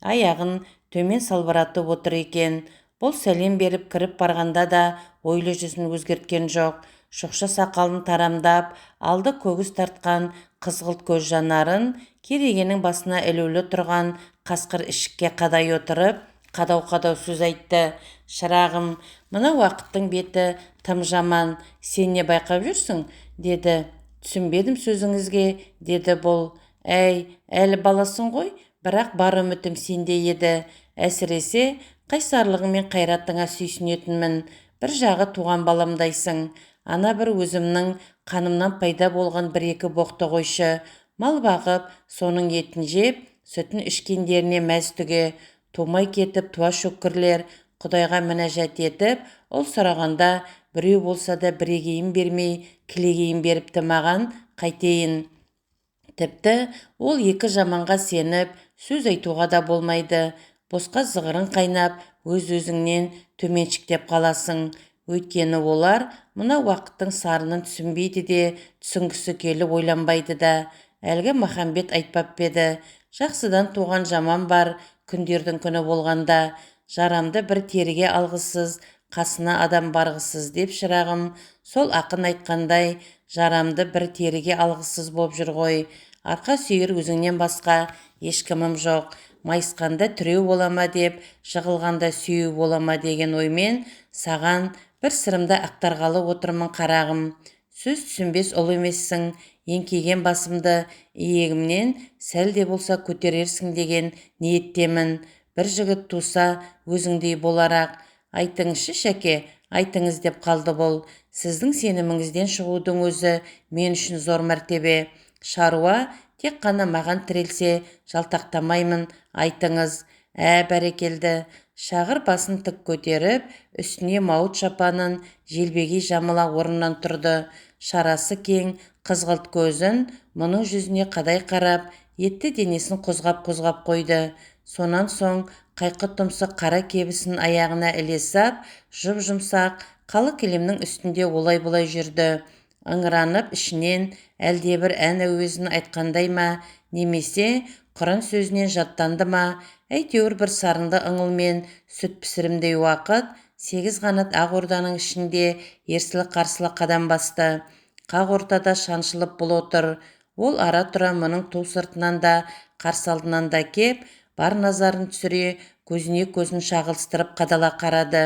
аяғын төмен салбыратып отыр екен. Бұл сәлем беріп кіріп барғанда да ойлы жүзін өзгерткен жоқ. Шоқша сақалын тарамдап, алды көгіс тартқан қызғылт көз жанарын керегенің басына ілулі тұрған қасқыр ішікке қадай отырып, қадау-қадау сөз айтты. Шырағым, мына уақыттың беті тым жаман, сен не байқап жүрсің? Деді. Түсінбедім сөзіңізге, деді бұл. Әй, әлі баласың ғой, бірақ бар үмітім сенде еді. Әсіресе, қайсарлығың мен қайратыңа сүйсінетінмін. Бір жағы туған баламдайсың. Ана бір өзімнің қанымнан пайда болған бір-екі боқты қойшы. Мал бағып, соның етін жеп, сүтін ішкендеріне мәз түге. Тумай кетіп туа шөккірлер Құдайға мінәжат етіп, ұл сұрағанда біреу болса да бірегейін бермей, кілегейін беріпті маған, қайтейін. Тіпті ол екі жаманға сеніп, сөз айтуға да болмайды. Босқа зығырың қайнап, өз-өзіңнен төменшіктеп қаласың. Өйткені олар мына уақыттың сарынын түсінбейді де, түсінгісі келіп ойланбайды да. Әлгі Махамбет айтпап па еді? Жақсыдан туған жаман бар, күндердің күні болғанда, жарамды бір теріге алғысыз, қасына адам барғысыз деп шырағым, сол ақын айтқандай, жарамды бір теріге алғысыз боп жүр ғой. Арқа сүйер өзіңнен басқа ешкімім жоқ. Майысқанда тіреу бола ма деп, жығылғанда сүйеу бола ма деген оймен саған бір сырымды ақтарғалы отырмын қарағым. Сөз түсінбес ұл емессің, еңкейген басымды иегімнен сәл де болса көтерерсің деген ниеттемін. Бір жігіт туса өзіңдей боларақ. Айтыңызшы, шәке, айтыңыз деп қалды бұл. Сіздің сеніміңізден шығудың өзі мен үшін зор мәртебе. Шаруа тек қана маған тірелсе, жалтақтамаймын, айтыңыз. Ә, бәрекелді. Шағыр басын тік көтеріп, үстіне мауыт шапанын желбегей жамыла орнынан тұрды. Шарасы кең, қызғылт көзін мұның жүзіне қадай қарап, етті денесін қозғап-қозғап қойды. Сонан соң қайқы тұмсық қара кебісін аяғына іле сап, жұп-жұмсақ қалы кілемнің үстінде олай-бұлай жүрді. Ыңыранып ішінен әлдебір ән әуезін айтқандай ма, немесе Құран сөзінен жаттанды ма, әйтеуір бір сарынды ыңылмен сүт пісірімдей уақыт 8 қанат ақ орданың ішінде ерсілі-қарсылы қадам басты. Қақ ортада шаншылып бұл отыр. Ол ара-тұра мұның ту сыртынан да, қарсы алдынан да кеп, бар назарын түсіре, көзіне көзін шағылыстырып қадала қарады.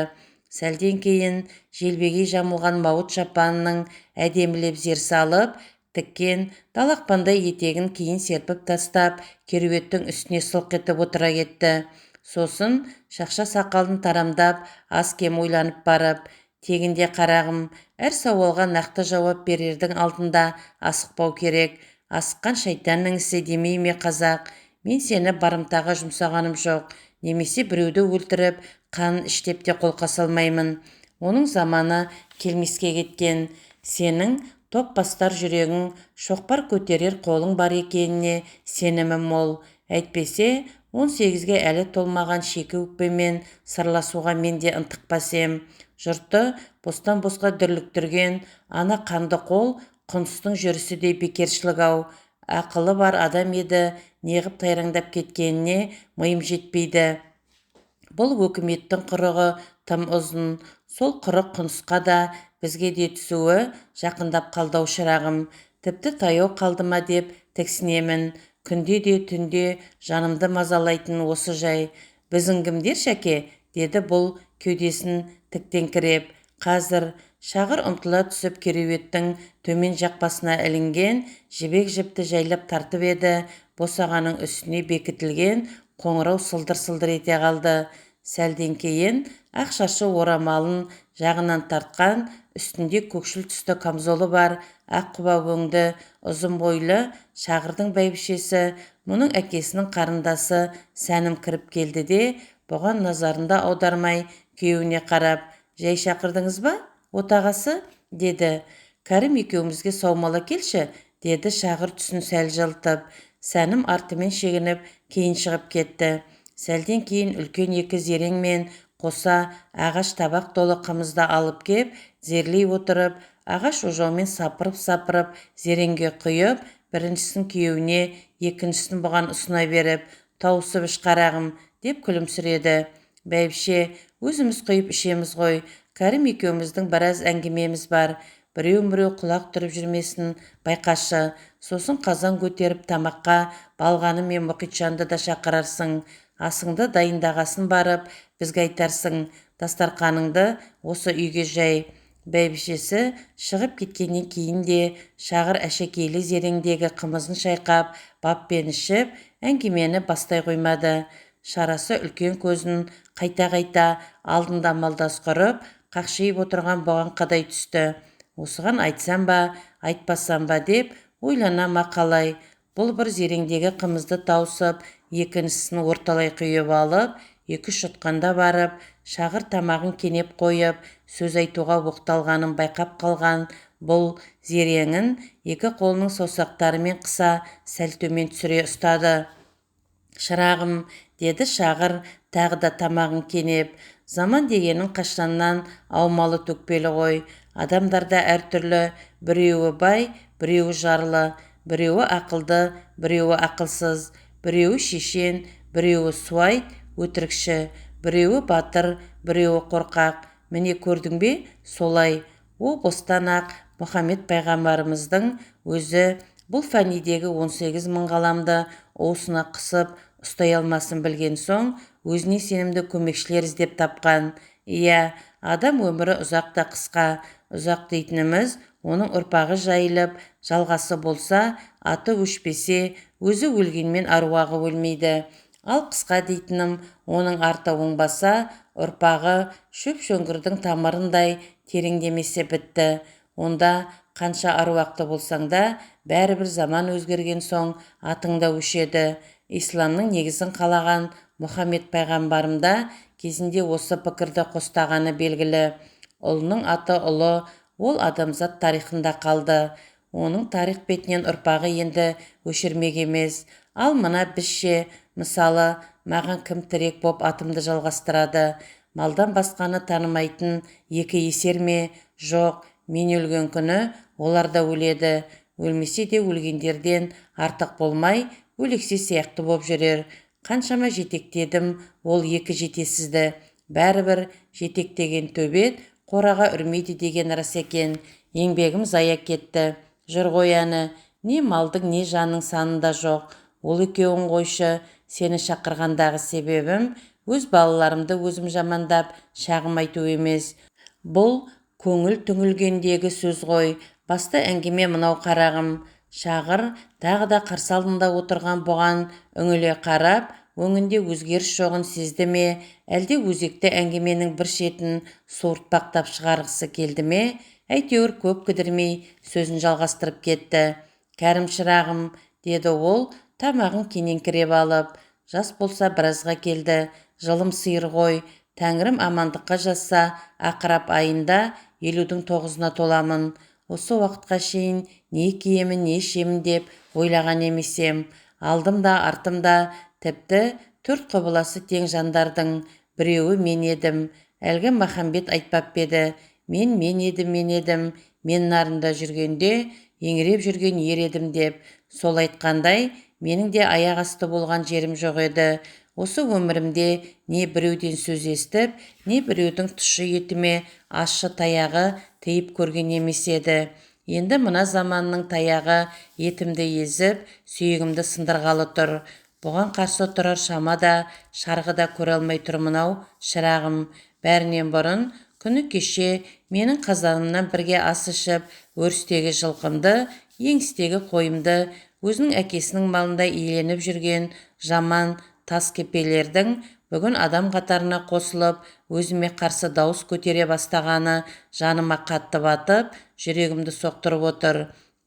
Сәлден кейін желбегей жамылған мауыт шапанының әдемілеп зер салып, тіккен далақпандай етегін кейін серпіп тастап, кереуеттің үстіне сылқ етіп отыра кетті. Сосын шақша сақалын тарамдап, аз-кем ойланып барып, тегінде қарағым, әр сауалға нақты жауап берердің алдында асықпау керек. Асыққан шайтанның ісі демей ме қазақ? Мен сені барымтаға жұмсағаным жоқ, немесе біреуді өлтіріп, қанын іштеп те қолқа салмаймын. Оның заманы келмеске кеткен. Сенің топ бастар жүрегің, шоқпар көтерер қолың бар екеніне сенімім мол. Әйтпесе, 18-ге әлі толмаған шекі өкпемен сырласуға мен де ынтықпас ем. Жұртты бостан-босқа дүрліктірген ана қанды қол құндыздың жүрісі де бекершілік ау. Ақылы бар адам еді, неғып тайраңдап кеткеніне миым жетпейді. Бұл өкіметтің құрығы тым ұзын. Сол құрық құндызға да бізге де түсуі жақындап қалды-ау шырағым. Тіпті таяу қалды ма деп тіксінемін. Күнде де түнде жанымды мазалайтын осы жай. Біздің кімдер шәке? Деді бұл кеудесін тіктеңкіреп. Қазір Шағыр ұмтыла түсіп кереуеттің төмен жақ басына ілінген жібек жіпті жайлап тартып еді, босағаның үстіне бекітілген қоңырау сылдыр-сылдыр ете қалды. Сәлден кейін ақ шашы орамалын жағынан тартқан, үстінде көкшіл түсті камзолы бар, ақ құба өңді, ұзын бойлы Шағырдың бәйбішесі, мұның әкесінің қарындасы Сәнім кіріп келді де, Бұған назарында аудармай, күйеуіне қарап, «Жай шақырдыңыз ба, отағасы?» деді. «Кәрім екеумізге саумал әкелші», деді Шағыр түсін сәл жылытып. Сәнім артымен шегініп, кейін шығып кетті. Сәлден кейін үлкен екі зереңмен қоса ағаш табақ толы қымызды алып кеп, зерлей отырып, ағаш ожаумен сапырып-сапырып зереңге құйып, біріншісін күйеуіне, екіншісін бұған ұсына беріп, «Тауысып іш, қарағым», деп күлімсіреді. «Бәйбіше, өзіміз құйып ішеміз ғой. Кәрім екеуміздің біраз әңгімеміз бар. Біреу-міреу құлақ түріп жүрмесін, байқашы. Сосын қазан көтеріп тамаққа Балғаны мен Мұқитжанды да шақырарсың. Асыңды дайындағасын барып, бізге айтарсың. Дастарқаныңды осы үйге жай». Бәйбішесі шығып кеткеннен кейін де Шағыр әшекейлі зереңдегі қымызын шайқап, баппен ішіп, әңгімені бастай қоймады. Шарасы үлкен көзін қайта-қайта алдында малдас құрып, қақшиып отырған бұған қадай түсті. Осыған айтсам ба, айтпасам ба деп ойлана ма қалай. Бұл бір зереңдегі қымызды тауысып, екіншісін орталай құйып алып, екі-үш жұтқанда барып, Шағыр тамағын кенеп қойып, сөз айтуға оқталғанын байқап қалған бұл зереңін екі қолының саусақтарымен қыса сәл төмен түсіре ұстады. «Шырағым», деді Шағыр тағы да тамағын кенеп, «заман дегенің қашаннан аумалы төкпелі ғой. Адамдарда әртүрлі, біреуі бай, біреуі жарлы, біреуі ақылды, біреуі ақылсыз, біреуі шешен, біреуі суайт, өтірікші, біреуі батыр, біреуі қорқақ. Міне көрдің бе, солай. О бостан-ақ Мұхаммед пайғамбарымыздың өзі бұл фәнидегі 18 мың ғаламды уысына қысып ұстай алмасын білген соң, өзіне сенімді көмекшілер іздеп тапқан. Иә, адам өмірі ұзақ та қысқа. Ұзақ дейтініміз, оның ұрпағы жайылып, жалғасы болса, аты өшпесе, өзі өлгенмен аруағы өлмейді. Ал қысқа дейтінім, оның арты оңбаса, ұрпағы шөп шөңгірдің тамырындай тереңдемесе бітті. Онда қанша аруақты болсаң да, бәрібір заман өзгерген соң атың да өшеді. Исламның негізін қалаған Мұхаммед пайғамбарымда кезінде осы пікірді қостағаны белгілі. Ұлының аты ұлы, ол адамзат тарихында қалды. Оның тарих бетінен ұрпағы енді өшірмек емес. Ал мына бізше, мысалы, маған кім тірек боп атымды жалғастырады? Малдан басқаны танымайтын екі есер ме? Жоқ, мен өлген күні олар да өледі. Өлмесе де өлгендерден артық болмай, өлексе сияқты боп жүрер. Қаншама жетектедім ол екі жетесізді. Бәрібір жетектеген төбет қораға үрмейді деген рас екен. Еңбегім зая кетті. Жүр ғой әні, не малдың, не жанның санында жоқ. Ол екеуін қойшы, сені шақырғандағы себебім өз балаларымды өзім жамандап, шағым айту емес. Бұл көңіл түңілгендегі сөз ғой. Басты әңгіме мынау, қарағым. Шағыр тағы да қарсы алдында отырған бұған үңіле қарап, өңінде өзгеріс жоғын сезді ме, әлде өзекті әңгіменің бір шетін суыртпақтап шығарғысы келді ме, әйтеуір көп кідірмей сөзін жалғастырып кетті. «Кәрім шырағым», деді ол тамағын кенеңкіреп алып, «жас болса біразға келді, жылым сиыр ғой. Тәңірім амандыққа жазса, ақырап айында 59-на толамын. Осы уақытқа шейін не киемін, не ішемін деп ойлаған емесем. Алдым да, артым да, тіпті төрт құбыласы тең жандардың біреуі мен едім. Әлгі Махамбет айтпап па еді? Мен мен едім, мен едім, мен нарында жүргенде еңіреп жүрген ер едім деп. Сол айтқандай, менің де аяқ асты болған жерім жоқ еді. Осы өмірімде не біреуден сөз естіп, не біреудің тұщы етіме ащы таяғы тиіп көрген емес еді. Енді мына заманның таяғы етімді езіп, сүйегімді сындырғалы тұр. Бұған қарсы тұрар шама да, шарғы да көре алмай тұрмын-ау, шырағым. Бәрінен бұрын күні кеше менің қазанымнан бірге ас ішіп, өрістегі жылқымды, еңістегі қойымды, өзінің әкесінің малында иеленіп жүрген жаман тас кепелердің бүгін адам қатарына қосылып, өзіме қарсы дауыс көтере бастағаны жаныма қатты батып, жүрегімді соқтырып отыр.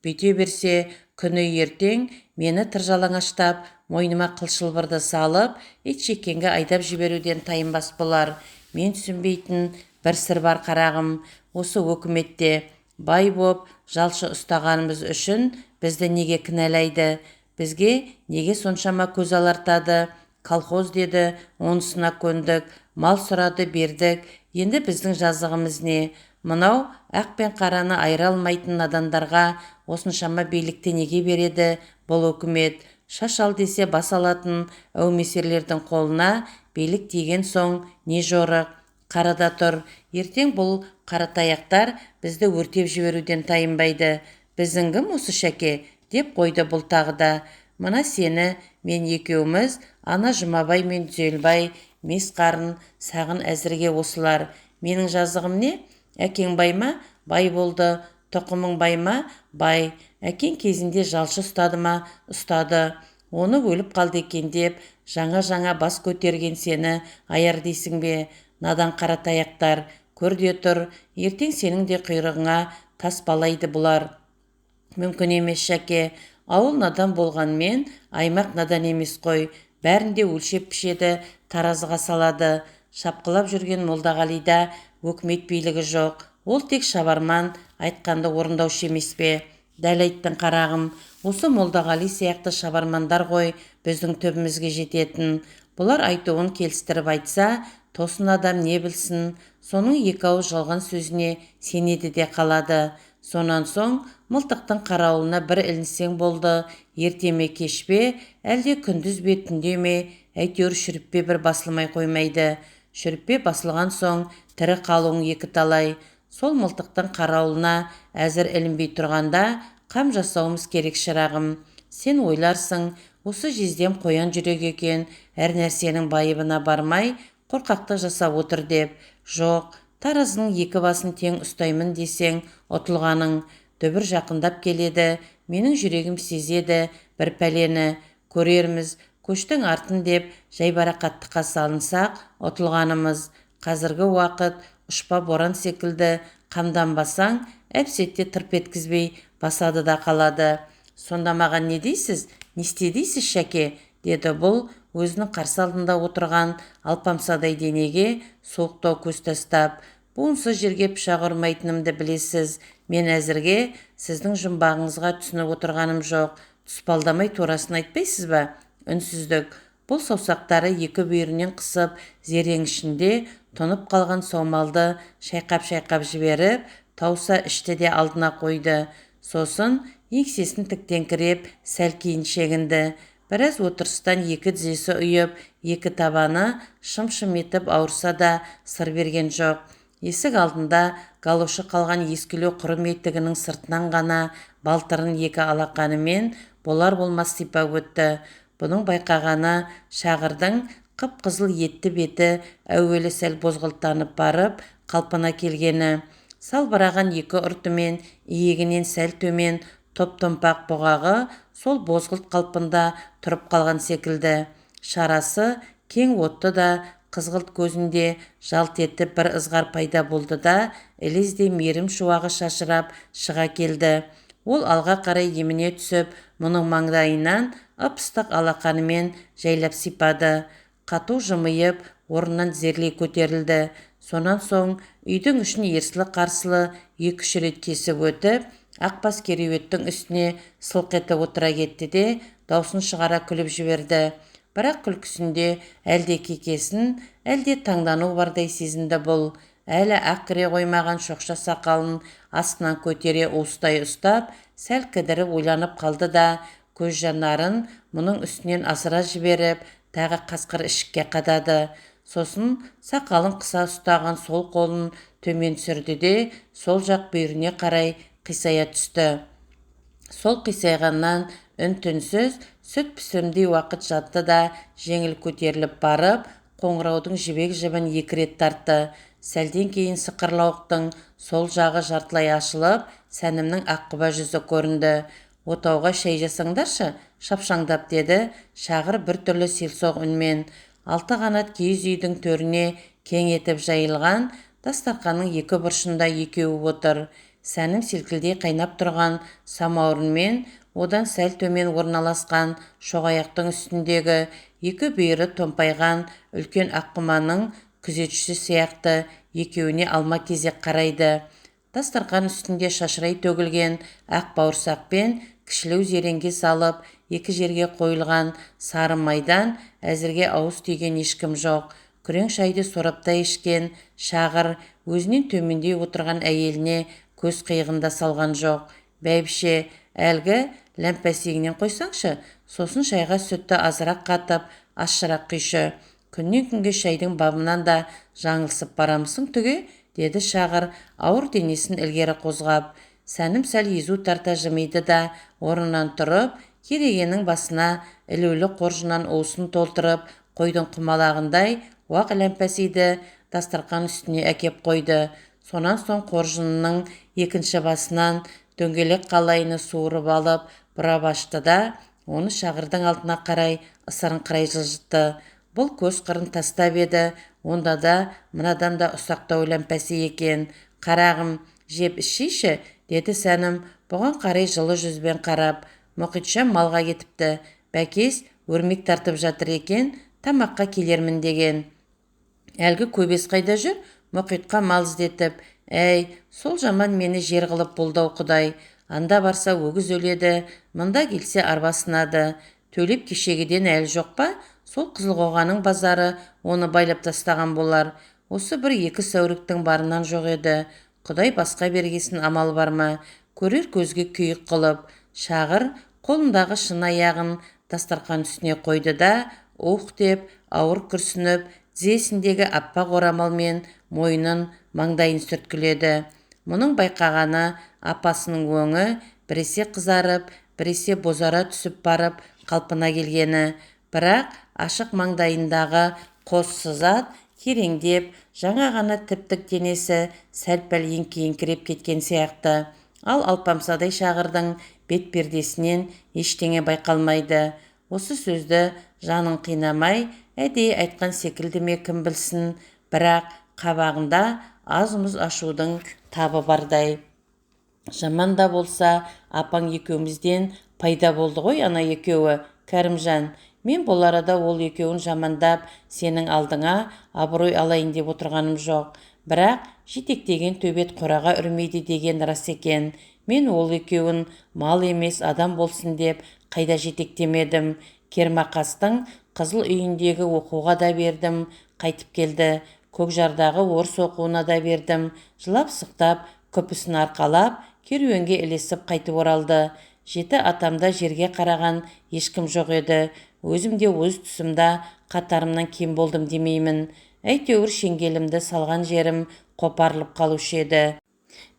Бүйте берсе, күні ертең мені тыржалаңаштап, Мойныма қыл шылбырды салып, итжеккенге айдап жіберуден тайынбас бұлар. Мен түсінбейтін бір сыр бар, қарағым. Осы өкіметте бай боп, жалшы ұстағанымыз үшін бізді неге кінәлайды? Бізге неге соншама көз алартады? Колхоз деді, онысына көндік, мал сұрады, бердік. Енді біздің жазығымыз не? Мынау ақ пен қараны айыра алмайтын надандарға осыншама билікті неге береді бұл өкімет? Шаш ал десе бас алатын әумесерлердің қолына билік тиген соң не жорық? Қарада тұр, ертең бұл қаратаяқтар бізді өртеп жіберуден тайынбайды. Біздің кім осы, Шәке? Деп қойды бұл тағы да. Мына сені, мен екеуміз, ана Жұмабай мен Түзелбай, мес қарын, сағын, әзірге осылар. Менің жазығым не? Әкең бай ма? Бай болды. Тұқымың бай ма? Бай. Әкең кезінде жалшы ұстады ма? Ұстады. Оны өліп қалды екен деп, жаңа-жаңа бас көтерген сені аяр дейсің бе? Надан қаратаяқтар, көр де тұр, ертең сенің де құйрығыңа тас балайды бұлар. Мүмкін емес, Шәке. Ауыл надан болғанмен, аймақ надан емес қой. Бәрін де өлшеп пішеді, таразыға салады. Шапқылап жүрген Молдағалида өкімет билігі жоқ. Ол тек шабарман, айтқанды орындаушы емес пе? Дәл айттың, қарағым. Осы Молдағали сияқты шабармандар ғой біздің түбімізге жететін. Бұлар айтуын келістіріп айтса, тосын адам не білсін, соның екі ауыз жалған сөзіне сенеді де қалады. Сонан соң мылтықтың қарауылына бір ілінсең болды, ерте ме, кеш пе, әлде күндіз бе, түнде ме, әйтеуір шүріппе бір басылмай қоймайды. Шүріппе басылған соң тірі қалуың екі талай. Сол мылтықтың қарауылына әзір ілінбей тұрғанда қам жасауымыз керек, шырағым. Сен ойларсың, осы жездем қоян жүрек екен, әр нәрсенің байыбына бармай қорқақтық жасап отыр деп. Жоқ, таразының екі басын тең ұстаймын десең, ұтылғаның. Дүбір жақындап келеді, менің жүрегім сезеді бір пәлені. Көрерміз, көштің артын деп жайбарақаттыққа салынсақ, ұтылғанымыз. Қазіргі уақыт ұшпа боран секілді, қамданбасаң, әп-сәтте тырп еткізбей басады да қалады. Сонда маған не дейсіз, не істе дейсіз, Шәке? Деді бұл өзінің қарсы алдында отырған алпамсадай денеге суықтау көз тастап. Буынсыз жерге пышақ ұрмайтынымды білесіз. Мен әзірге сіздің жұмбағыңызға түсініп отырғаным жоқ. Тұспалдамай турасын айтпайсыз ба? Үнсіздік. Бұл саусақтары екі бүйірінен қысып, зерең ішінде тұнып қалған саумалды шайқап-шайқап жіберіп, тауса ішті де алдына қойды. Сосын еңсесін тіктеңкіреп, сәл кейін шегінді. Біраз отырыстан екі тізесі ұйып, екі табаны шым-шым етіп ауырса да сыр берген жоқ. Есік алдында галошы қалған ескілеу құрым етігінің сыртынан ғана балтырын екі алақанымен болар-болмас сипап өтті. Бұның байқағаны, Шағырдың қып-қызыл етті беті әуелі сәл бозғылттанып барып, қалпына келгені. Салбыраған екі ұртымен иегінен сәл төмен топ-томпақ бұғағы сол бозғылт қалпында тұрып қалған секілді. Шарасы кең отты да қызғылт көзінде жалт етіп бір ызғар пайда болды да, ілезде мейірім шуағы шашырап шыға келді. Ол алға қарай еміне түсіп, мұның маңдайынан ып-ыстық алақанымен жайлап сипады. Қату жымиып, орнынан тізерлей көтерілді. Сонан соң үйдің ішін ерсілі-қарсылы екі-үш рет кесіп өтіп, ақбас кереуеттің үстіне сылқ етіп отыра кетті де, даусын шығара күліп жіберді. Бірақ күлкісінде әлде кекесін, әлде таңдану бардай сезінді бұл. Әлі ақ кіре қоймаған шоқша сақалын астынан көтере уыстай ұстап, сәл кідіріп ойланып қалды да, көз жанарын мұның үстінен асыра жіберіп, тағы қасқыр ішікке қадады. Сосын сақалын қыса ұстаған сол қолын төмен түсірді де, сол жақ бүйіріне қарай қисая түсті. Сол қисайғаннан үн-түнсіз сүт пісірімдей уақыт жатты да, жеңіл көтеріліп барып, қоңыраудың жібек жібін екі рет тартты. Сәлден кейін сықырлауықтың сол жағы жартылай ашылып, Сәнімнің аққұба жүзі көрінді. Отауға шай жасаңдаршы, шапшаңдап, деді Шағыр біртүрлі селсоқ үнмен. Алты қанат киіз үйдің төріне кең етіп жайылған дастарқанның екі бұрышында екеуі отыр. Сәнім селкілдей қайнап тұрған самаурынмен Одан сәл төмен орналасқан шоғаяқтың үстіндегі екі бүйірі томпайған үлкен аққұманның күзетшісі сияқты екеуіне алма-кезек қарайды. Дастарқан үстінде шашырай төгілген ақ бауырсақ пен кішілеу зеренге салып, екі жерге қойылған сары майдан әзірге ауыз тиген ешкім жоқ. Күрең шайды сораптай ішкен Шағыр өзінен төмендей отырған әйеліне көз қиығын да салған жоқ. Бәйбіше, әлгі ләмпәсегінен қойсаңшы, сосын шайға сүтті азырақ қатып, ащырақ құйшы. Күннен күнге шайдың бабынан да жаңылысып барамысың түге, деді Шағыр ауыр денесін ілгері қозғап. Сәнім сәл езу тарта жымиды да, орнынан тұрып, керегенің басына ілулі қоржыннан уысын толтырып, қойдың құмалағындай уақ ләмпәсиді дастарқан үстіне әкеп қойды. Сонан соң қоржынның екінші басынан дөңгелек қалайыны суырып алып, бұрап ашты да, оны Шағырдың алдына қарай ысырыңқырай жылжытты. Бұл көз қырын тастап еді, онда да мынадан да ұсақтау ләмпәси екен. Қарағым, жеп ішейші, деді Сәнім, бұған қарай жылы жүзбен қарап. Мұқитжан малға кетіпті, Бәкес өрмек тартып жатыр екен, тамаққа келермін деген. Әлгі көбес қайда жүр? Мұқитқа мал іздетіп. Әй, сол жаман мені жер қылып болды-ау құдай. Анда барса өгіз өледі, мында келсе арба сынады. Төлеп кешегіден әлі жоқ па? Сол Қызылқоғаның базары оны байлап тастаған болар. Осы бір екі сәуріктің барынан жоқ еді. Құдай басқа бергесін амал бар ма? Көрер көзге күйік қылып. Шағыр қолындағы шыны аяғын дастарқан үстіне қойды да, ух деп ауыр күрсініп, тізесіндегі аппақ орамалмен мойнын, маңдайын сүрткіледі. Мұның байқағаны апасының өңі біресе қызарып, біресе бозара түсіп барып қалпына келгені. Бірақ ашық маңдайындағы қос сызат кереңдеп, жаңа ғана тіп-тік денесі сәл-пәл еңкейіңкіреп кеткен сияқты. Ал алпамсадай Шағырдың бет пердесінен ештеңе байқалмайды. Осы сөзді жанын қинамай, әдейі айтқан секілді ме кім білсін, бірақ қабағында аз-мұз ашудың табы бардай. Жаман да болса, апаң екеумізден пайда болды ғой ана екеуі, Кәрімжан. Мен бұл арада ол екеуін жамандап, сенің алдыңа абырой алайын деп отырғаным жоқ. Бірақ жетектеген төбет қораға үрмейді деген рас екен. Мен ол екеуін мал емес адам болсын деп қайда жетектемедім. Кермақастың қызыл үйіндегі оқуға да бердім, қайтып келді. Көкжардағы орыс оқуына да бердім. Жылап-сықтап, күпісін арқалап, керуенге ілесіп қайтып оралды. Жеті атамда жерге қараған ешкім жоқ еді. Өзім де өз тұсымда қатарымнан кем болдым демеймін. Әйтеуір шеңгелімді салған жерім қопарылып қалушы еді.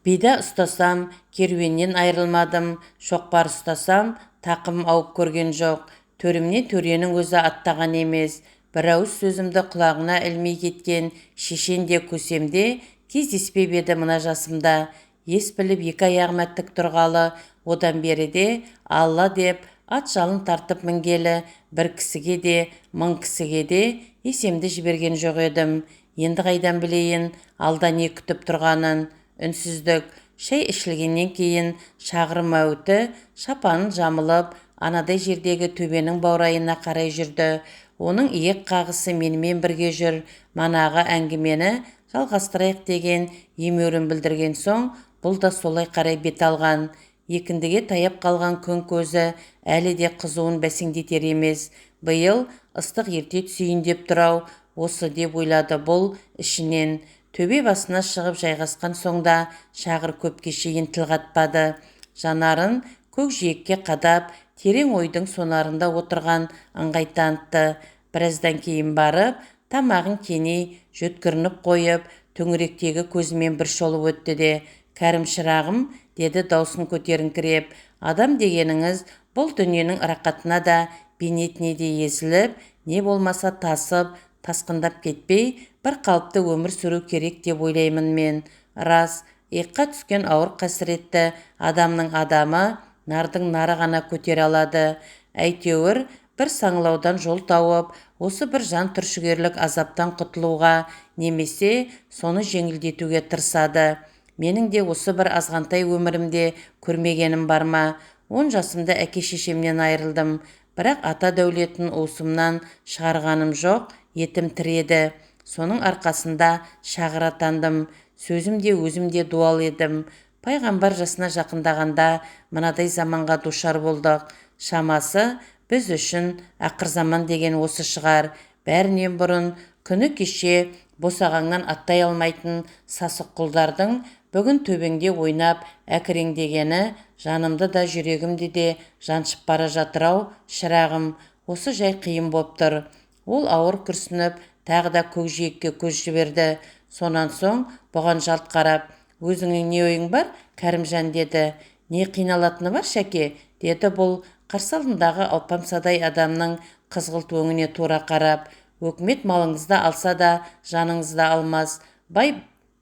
Бида ұстасам, керуеннен айырылмадым. Шоқпар ұстасам, тақым ауып көрген жоқ. Төрімнен төренің өзі аттаған емес. Бір ауыз сөзімді құлағына ілмей кеткен шешен де көсем де кездеспеп еді мына жасымда. Ес біліп екі аяғыма тік тұрғалы, одан бері де Алла деп ат жалын тартып мінгелі бір кісіге де, мың кісіге де есемді жіберген жоқ едім. Енді қайдан білейін, алда не күтіп тұрғанын. Үнсіздік. Шай ішілгеннен кейін Шағыр мәуіті шапанын жамылып, анадай жердегі төбенің баурайына қарай жүрді. Оның иек қағысы менімен бірге жүр, манағы әңгімені жалғастырайық деген емеурін білдірген соң, бұл да солай қарай бет алған. Екіндіге таяп қалған күн көзі әлі де қызуын бәсеңдетер емес. Биыл ыстық ерте түсейін деп тұрау, осы деп ойлады бұл ішінен. Төбе басына шығып жайғасқан соң да Шағыр көпке шейін тіл қатпады. Жанарын көк жиекке қадап, терең ойдың сонарында отырған ыңғай танытты. Біраздан кейін барып, тамағын кеней жөткірініп қойып, төңіректегі көзімен бір шолып өтті де, Кәрім шырағым, деді даусын көтеріңкіреп, адам дегеніңіз бұл дүниенің рақатына да, бейнетіне де езіліп, не болмаса тасып, тасқындап кетпей, бір қалыпты өмір сүру керек деп ойлаймын мен. Рас, иыққа түскен ауыр қасіретті адамның адамы, нардың нары ғана көтере алады. Әйтеуір, бір саңылаудан жол тауып, осы бір жан түршігерлік азаптан құтылуға немесе соны жеңілдетуге тырысады. Менің де осы бір азғантай өмірімде көрмегенім бар ма? 10 жасымда әке-шешемнен айырылдым. Бірақ ата дәулетін уысымнан шығарғаным жоқ, етім тірі еді. Соның арқасында шағыр атандым. Сөзім де өзім де дуал едім. Пайғамбар жасына жақындағанда мынадай заманға душар болдық. Шамасы біз үшін ақырзаман деген осы шығар. Бәрінен бұрын күні кеше босағаңнан аттай алмайтын сасық құлдардың бүгін төбеңде ойнап әкіреңдегені жанымды да жүрегімді де жаншып бара жатыр-ау, шырағым. Осы жай қиын боп тұр. Ол ауыр күрсініп, тағы да көкжиекке көз жіберді. Сонан соң бұған жалт қарап, өзіңнің не ойың бар, Кәрімжан, деді. Не қиналатыны бар, Шәке, деді бұл қарсы алдындағы алпамсадай адамның қызғылт өңіне тура қарап. Өкімет малыңызды алса да жаныңызды алмас. Бай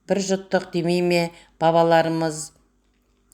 бір жұттық демей ме бабаларымыз?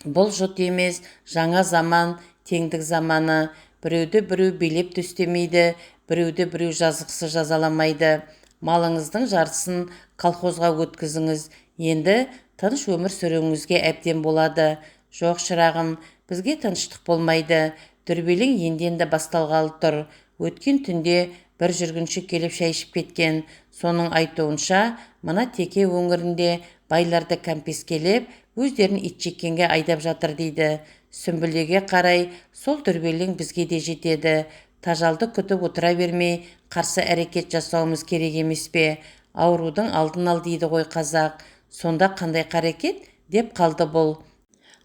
Бұл жұт емес, жаңа заман, теңдік заманы. Біреуді біреу билеп төстемейді, біреуді біреу жазықсыз жазаламайды. Малыңыздың жартысын колхозға өткізіңіз. Енді тыныш өмір сүруіңізге әбден болады. Жоқ, шырағым, бізге тыныштық болмайды. Дүрбелең енді-енді басталғалы тұр. Өткен түнде бір жүргінші келіп шай ішіп кеткен. Соның айтуынша, мына теке өңірінде байларды кәмпескелеп, өздерін итжеккенге айдап жатыр дейді. Сүмбілеге қарай сол дүрбелең бізге де жетеді. Тажалды күтіп отыра бермей, қарсы әрекет жасауымыз керек емес пе? Аурудың алдын ал дейді ғой қазақ. Сонда қандай қарекет? Деп қалды бұл.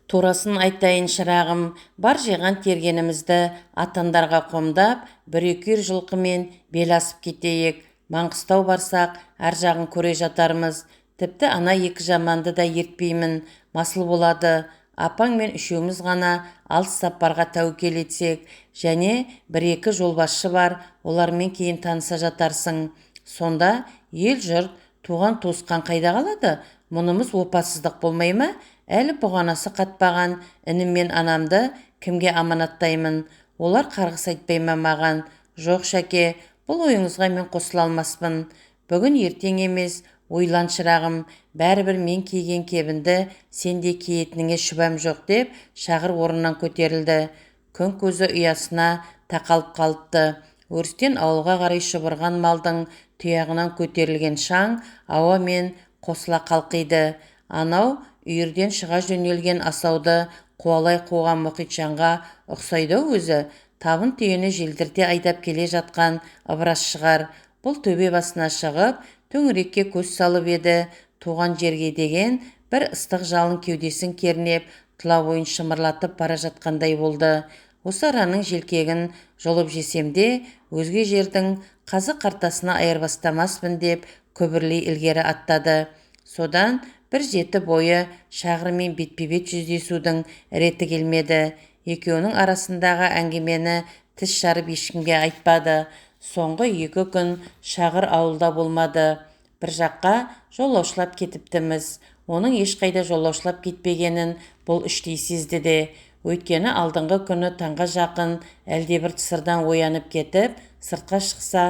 Турасын айтайын, шырағым, бар жиған тергенімізді атандарға қомдап, бір-екі үйір жылқымен бел асып кетейік. Маңғыстау барсақ, ар жағын көре жатармыз. Тіпті ана екі жаманды да ертпеймін, масыл болады. Апаң мен үшеуміз ғана алыс сапарға тәуекел етсек, және бір-екі жолбасшы бар, олармен кейін таныса жатарсың. Сонда ел жұрт, туған туысқан қайда қалады? Мұнымыз опасыздық болмай ма? Әлі бұғанасы қатпаған інім мен анамды кімге аманаттаймын? Олар қарғыс айтпай ма маған? Жоқ, Шәке, бұл ойыңызға мен қосыла алмаспын. Бүгін ертең емес, ойлан шырағым, бәрібір мен киген кебінді сен де киетініңе шүбәм жоқ, деп шағыр орнынан көтерілді. Күн көзі ұясына тақалып қалыпты. Өрістен ауылға қарай шұбырған малдың тұяғынан көтерілген шаң ауамен қосыла қалқиды. Анау үйірден шыға жөнелген асауды қуалай қуған Мұхитжанға ұқсайды өзі. Табын түйені желдірте айдап келе жатқан ыбырас шығар. Бұл төбе басына шығып, төңірекке көз салып еді, туған жерге деген бір ыстық жалын кеудесін кернеп, тұла бойын шымырлатып бара жатқандай болды. Осы араның желкегін жұлып жесем де, өзге жердің қазы қартасына айырбастамаспын деп күбірлей ілгері аттады. Содан бір жеті бойы шағырмен бетпе-бет жүздесудің реті келмеді. Екеуінің арасындағы әңгімені тіс жарып ешкімге айтпады. Соңғы 2 күн шағыр ауылда болмады. Бір жаққа жолаушылап кетіптіміз. Оның ешқайда жолаушылап кетпегенін бұл іштей сезді де. Өйткені алдыңғы күні таңға жақын әлдебір тысырдан оянып кетіп, сыртқа шықса,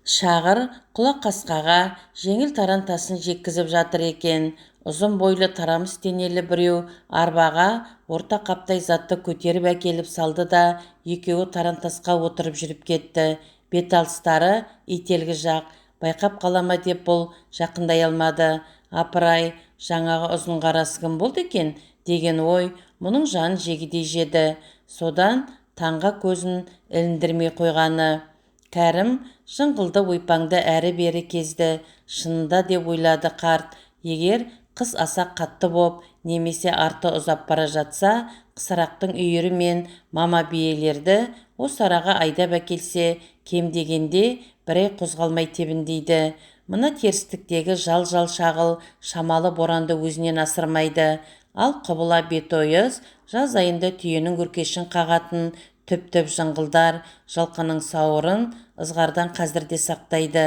шағыр құлақ қасқаға жеңіл тарантасын жеткізіп жатыр екен. Ұзын бойлы тарамыс денелі біреу арбаға орта қаптай затты көтеріп әкеліп салды да, екеуі тарантасқа отырып жүріп кетті. Бет алыстары ителгі жақ, байқап қалама деп бұл жақындай алмады. Апырай, жаңағы ұзын қарасы кім болды екен деген ой мұның жанын жегідей жеді. Содан таңға көзін іліндірмей қойғаны. Кәрім жыңғылды ойпаңды әрі-бері кезді. Шынында деп ойлады қарт, егер қыс аса қатты боп, немесе арты ұзап бара жатса, қысырақтың үйірі мен мама биелерді осы араға айдап әкелсе, кем дегенде бір ай қозғалмай тебіндейді. Мына терістіктегі жал-жал шағыл шамалы боранды өзінен асырмайды. Ал құбыла бетойыз жаз айында түйенің өркешін қағатын түп-түп жыңғылдар жылқының сауырын ызғардан қазірде сақтайды.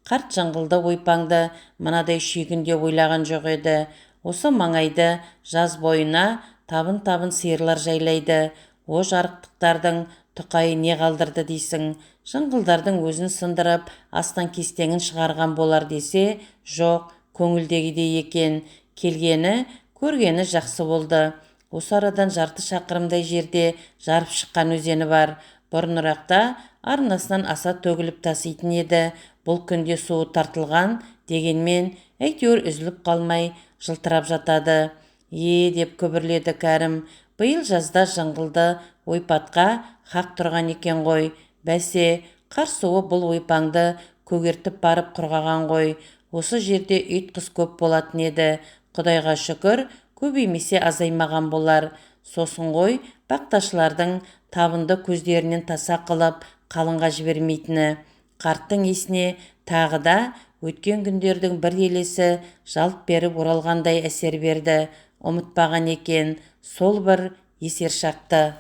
Қарт жыңғылды ойпаңды мынадай шүйгінде ойлаған жоқ еді. Осы маңайды жаз бойына табын-табын сиырлар жайлайды. О жарықтықтардың тұқайы не қалдырды дейсің? Жыңғылдардың өзін сындырып, астан кестеңін шығарған болар десе, жоқ, көңілдегідей екен. Келгені, көргені жақсы болды. Осы арадан жарты шақырымдай жерде жарып шыққан өзені бар. Бұрынырақта арнасынан аса төгіліп таситын еді. Бұл күнде суы тартылған дегенмен, әйтеуір үзіліп қалмай жылтырап жатады. Е, деп күбірледі Кәрім. Биыл жазда жыңғылды ойпатқа хақ тұрған екен ғой. Бәсе, қар суы бұл ойпаңды көгертіп барып құрғаған ғой. Осы жерде ұйтқыс көп болатын еді. Құдайға шүкір, көбеймесе азаймаған болар. Сосын ғой, бақташылардың табынды көздерінен таса қылып, қалыңға жібермейтіні. Қарттың есіне тағы да өткен күндердің бір елесі жалт беріп оралғандай әсер берді. Ұмытпаған екен сол бір есер шақты.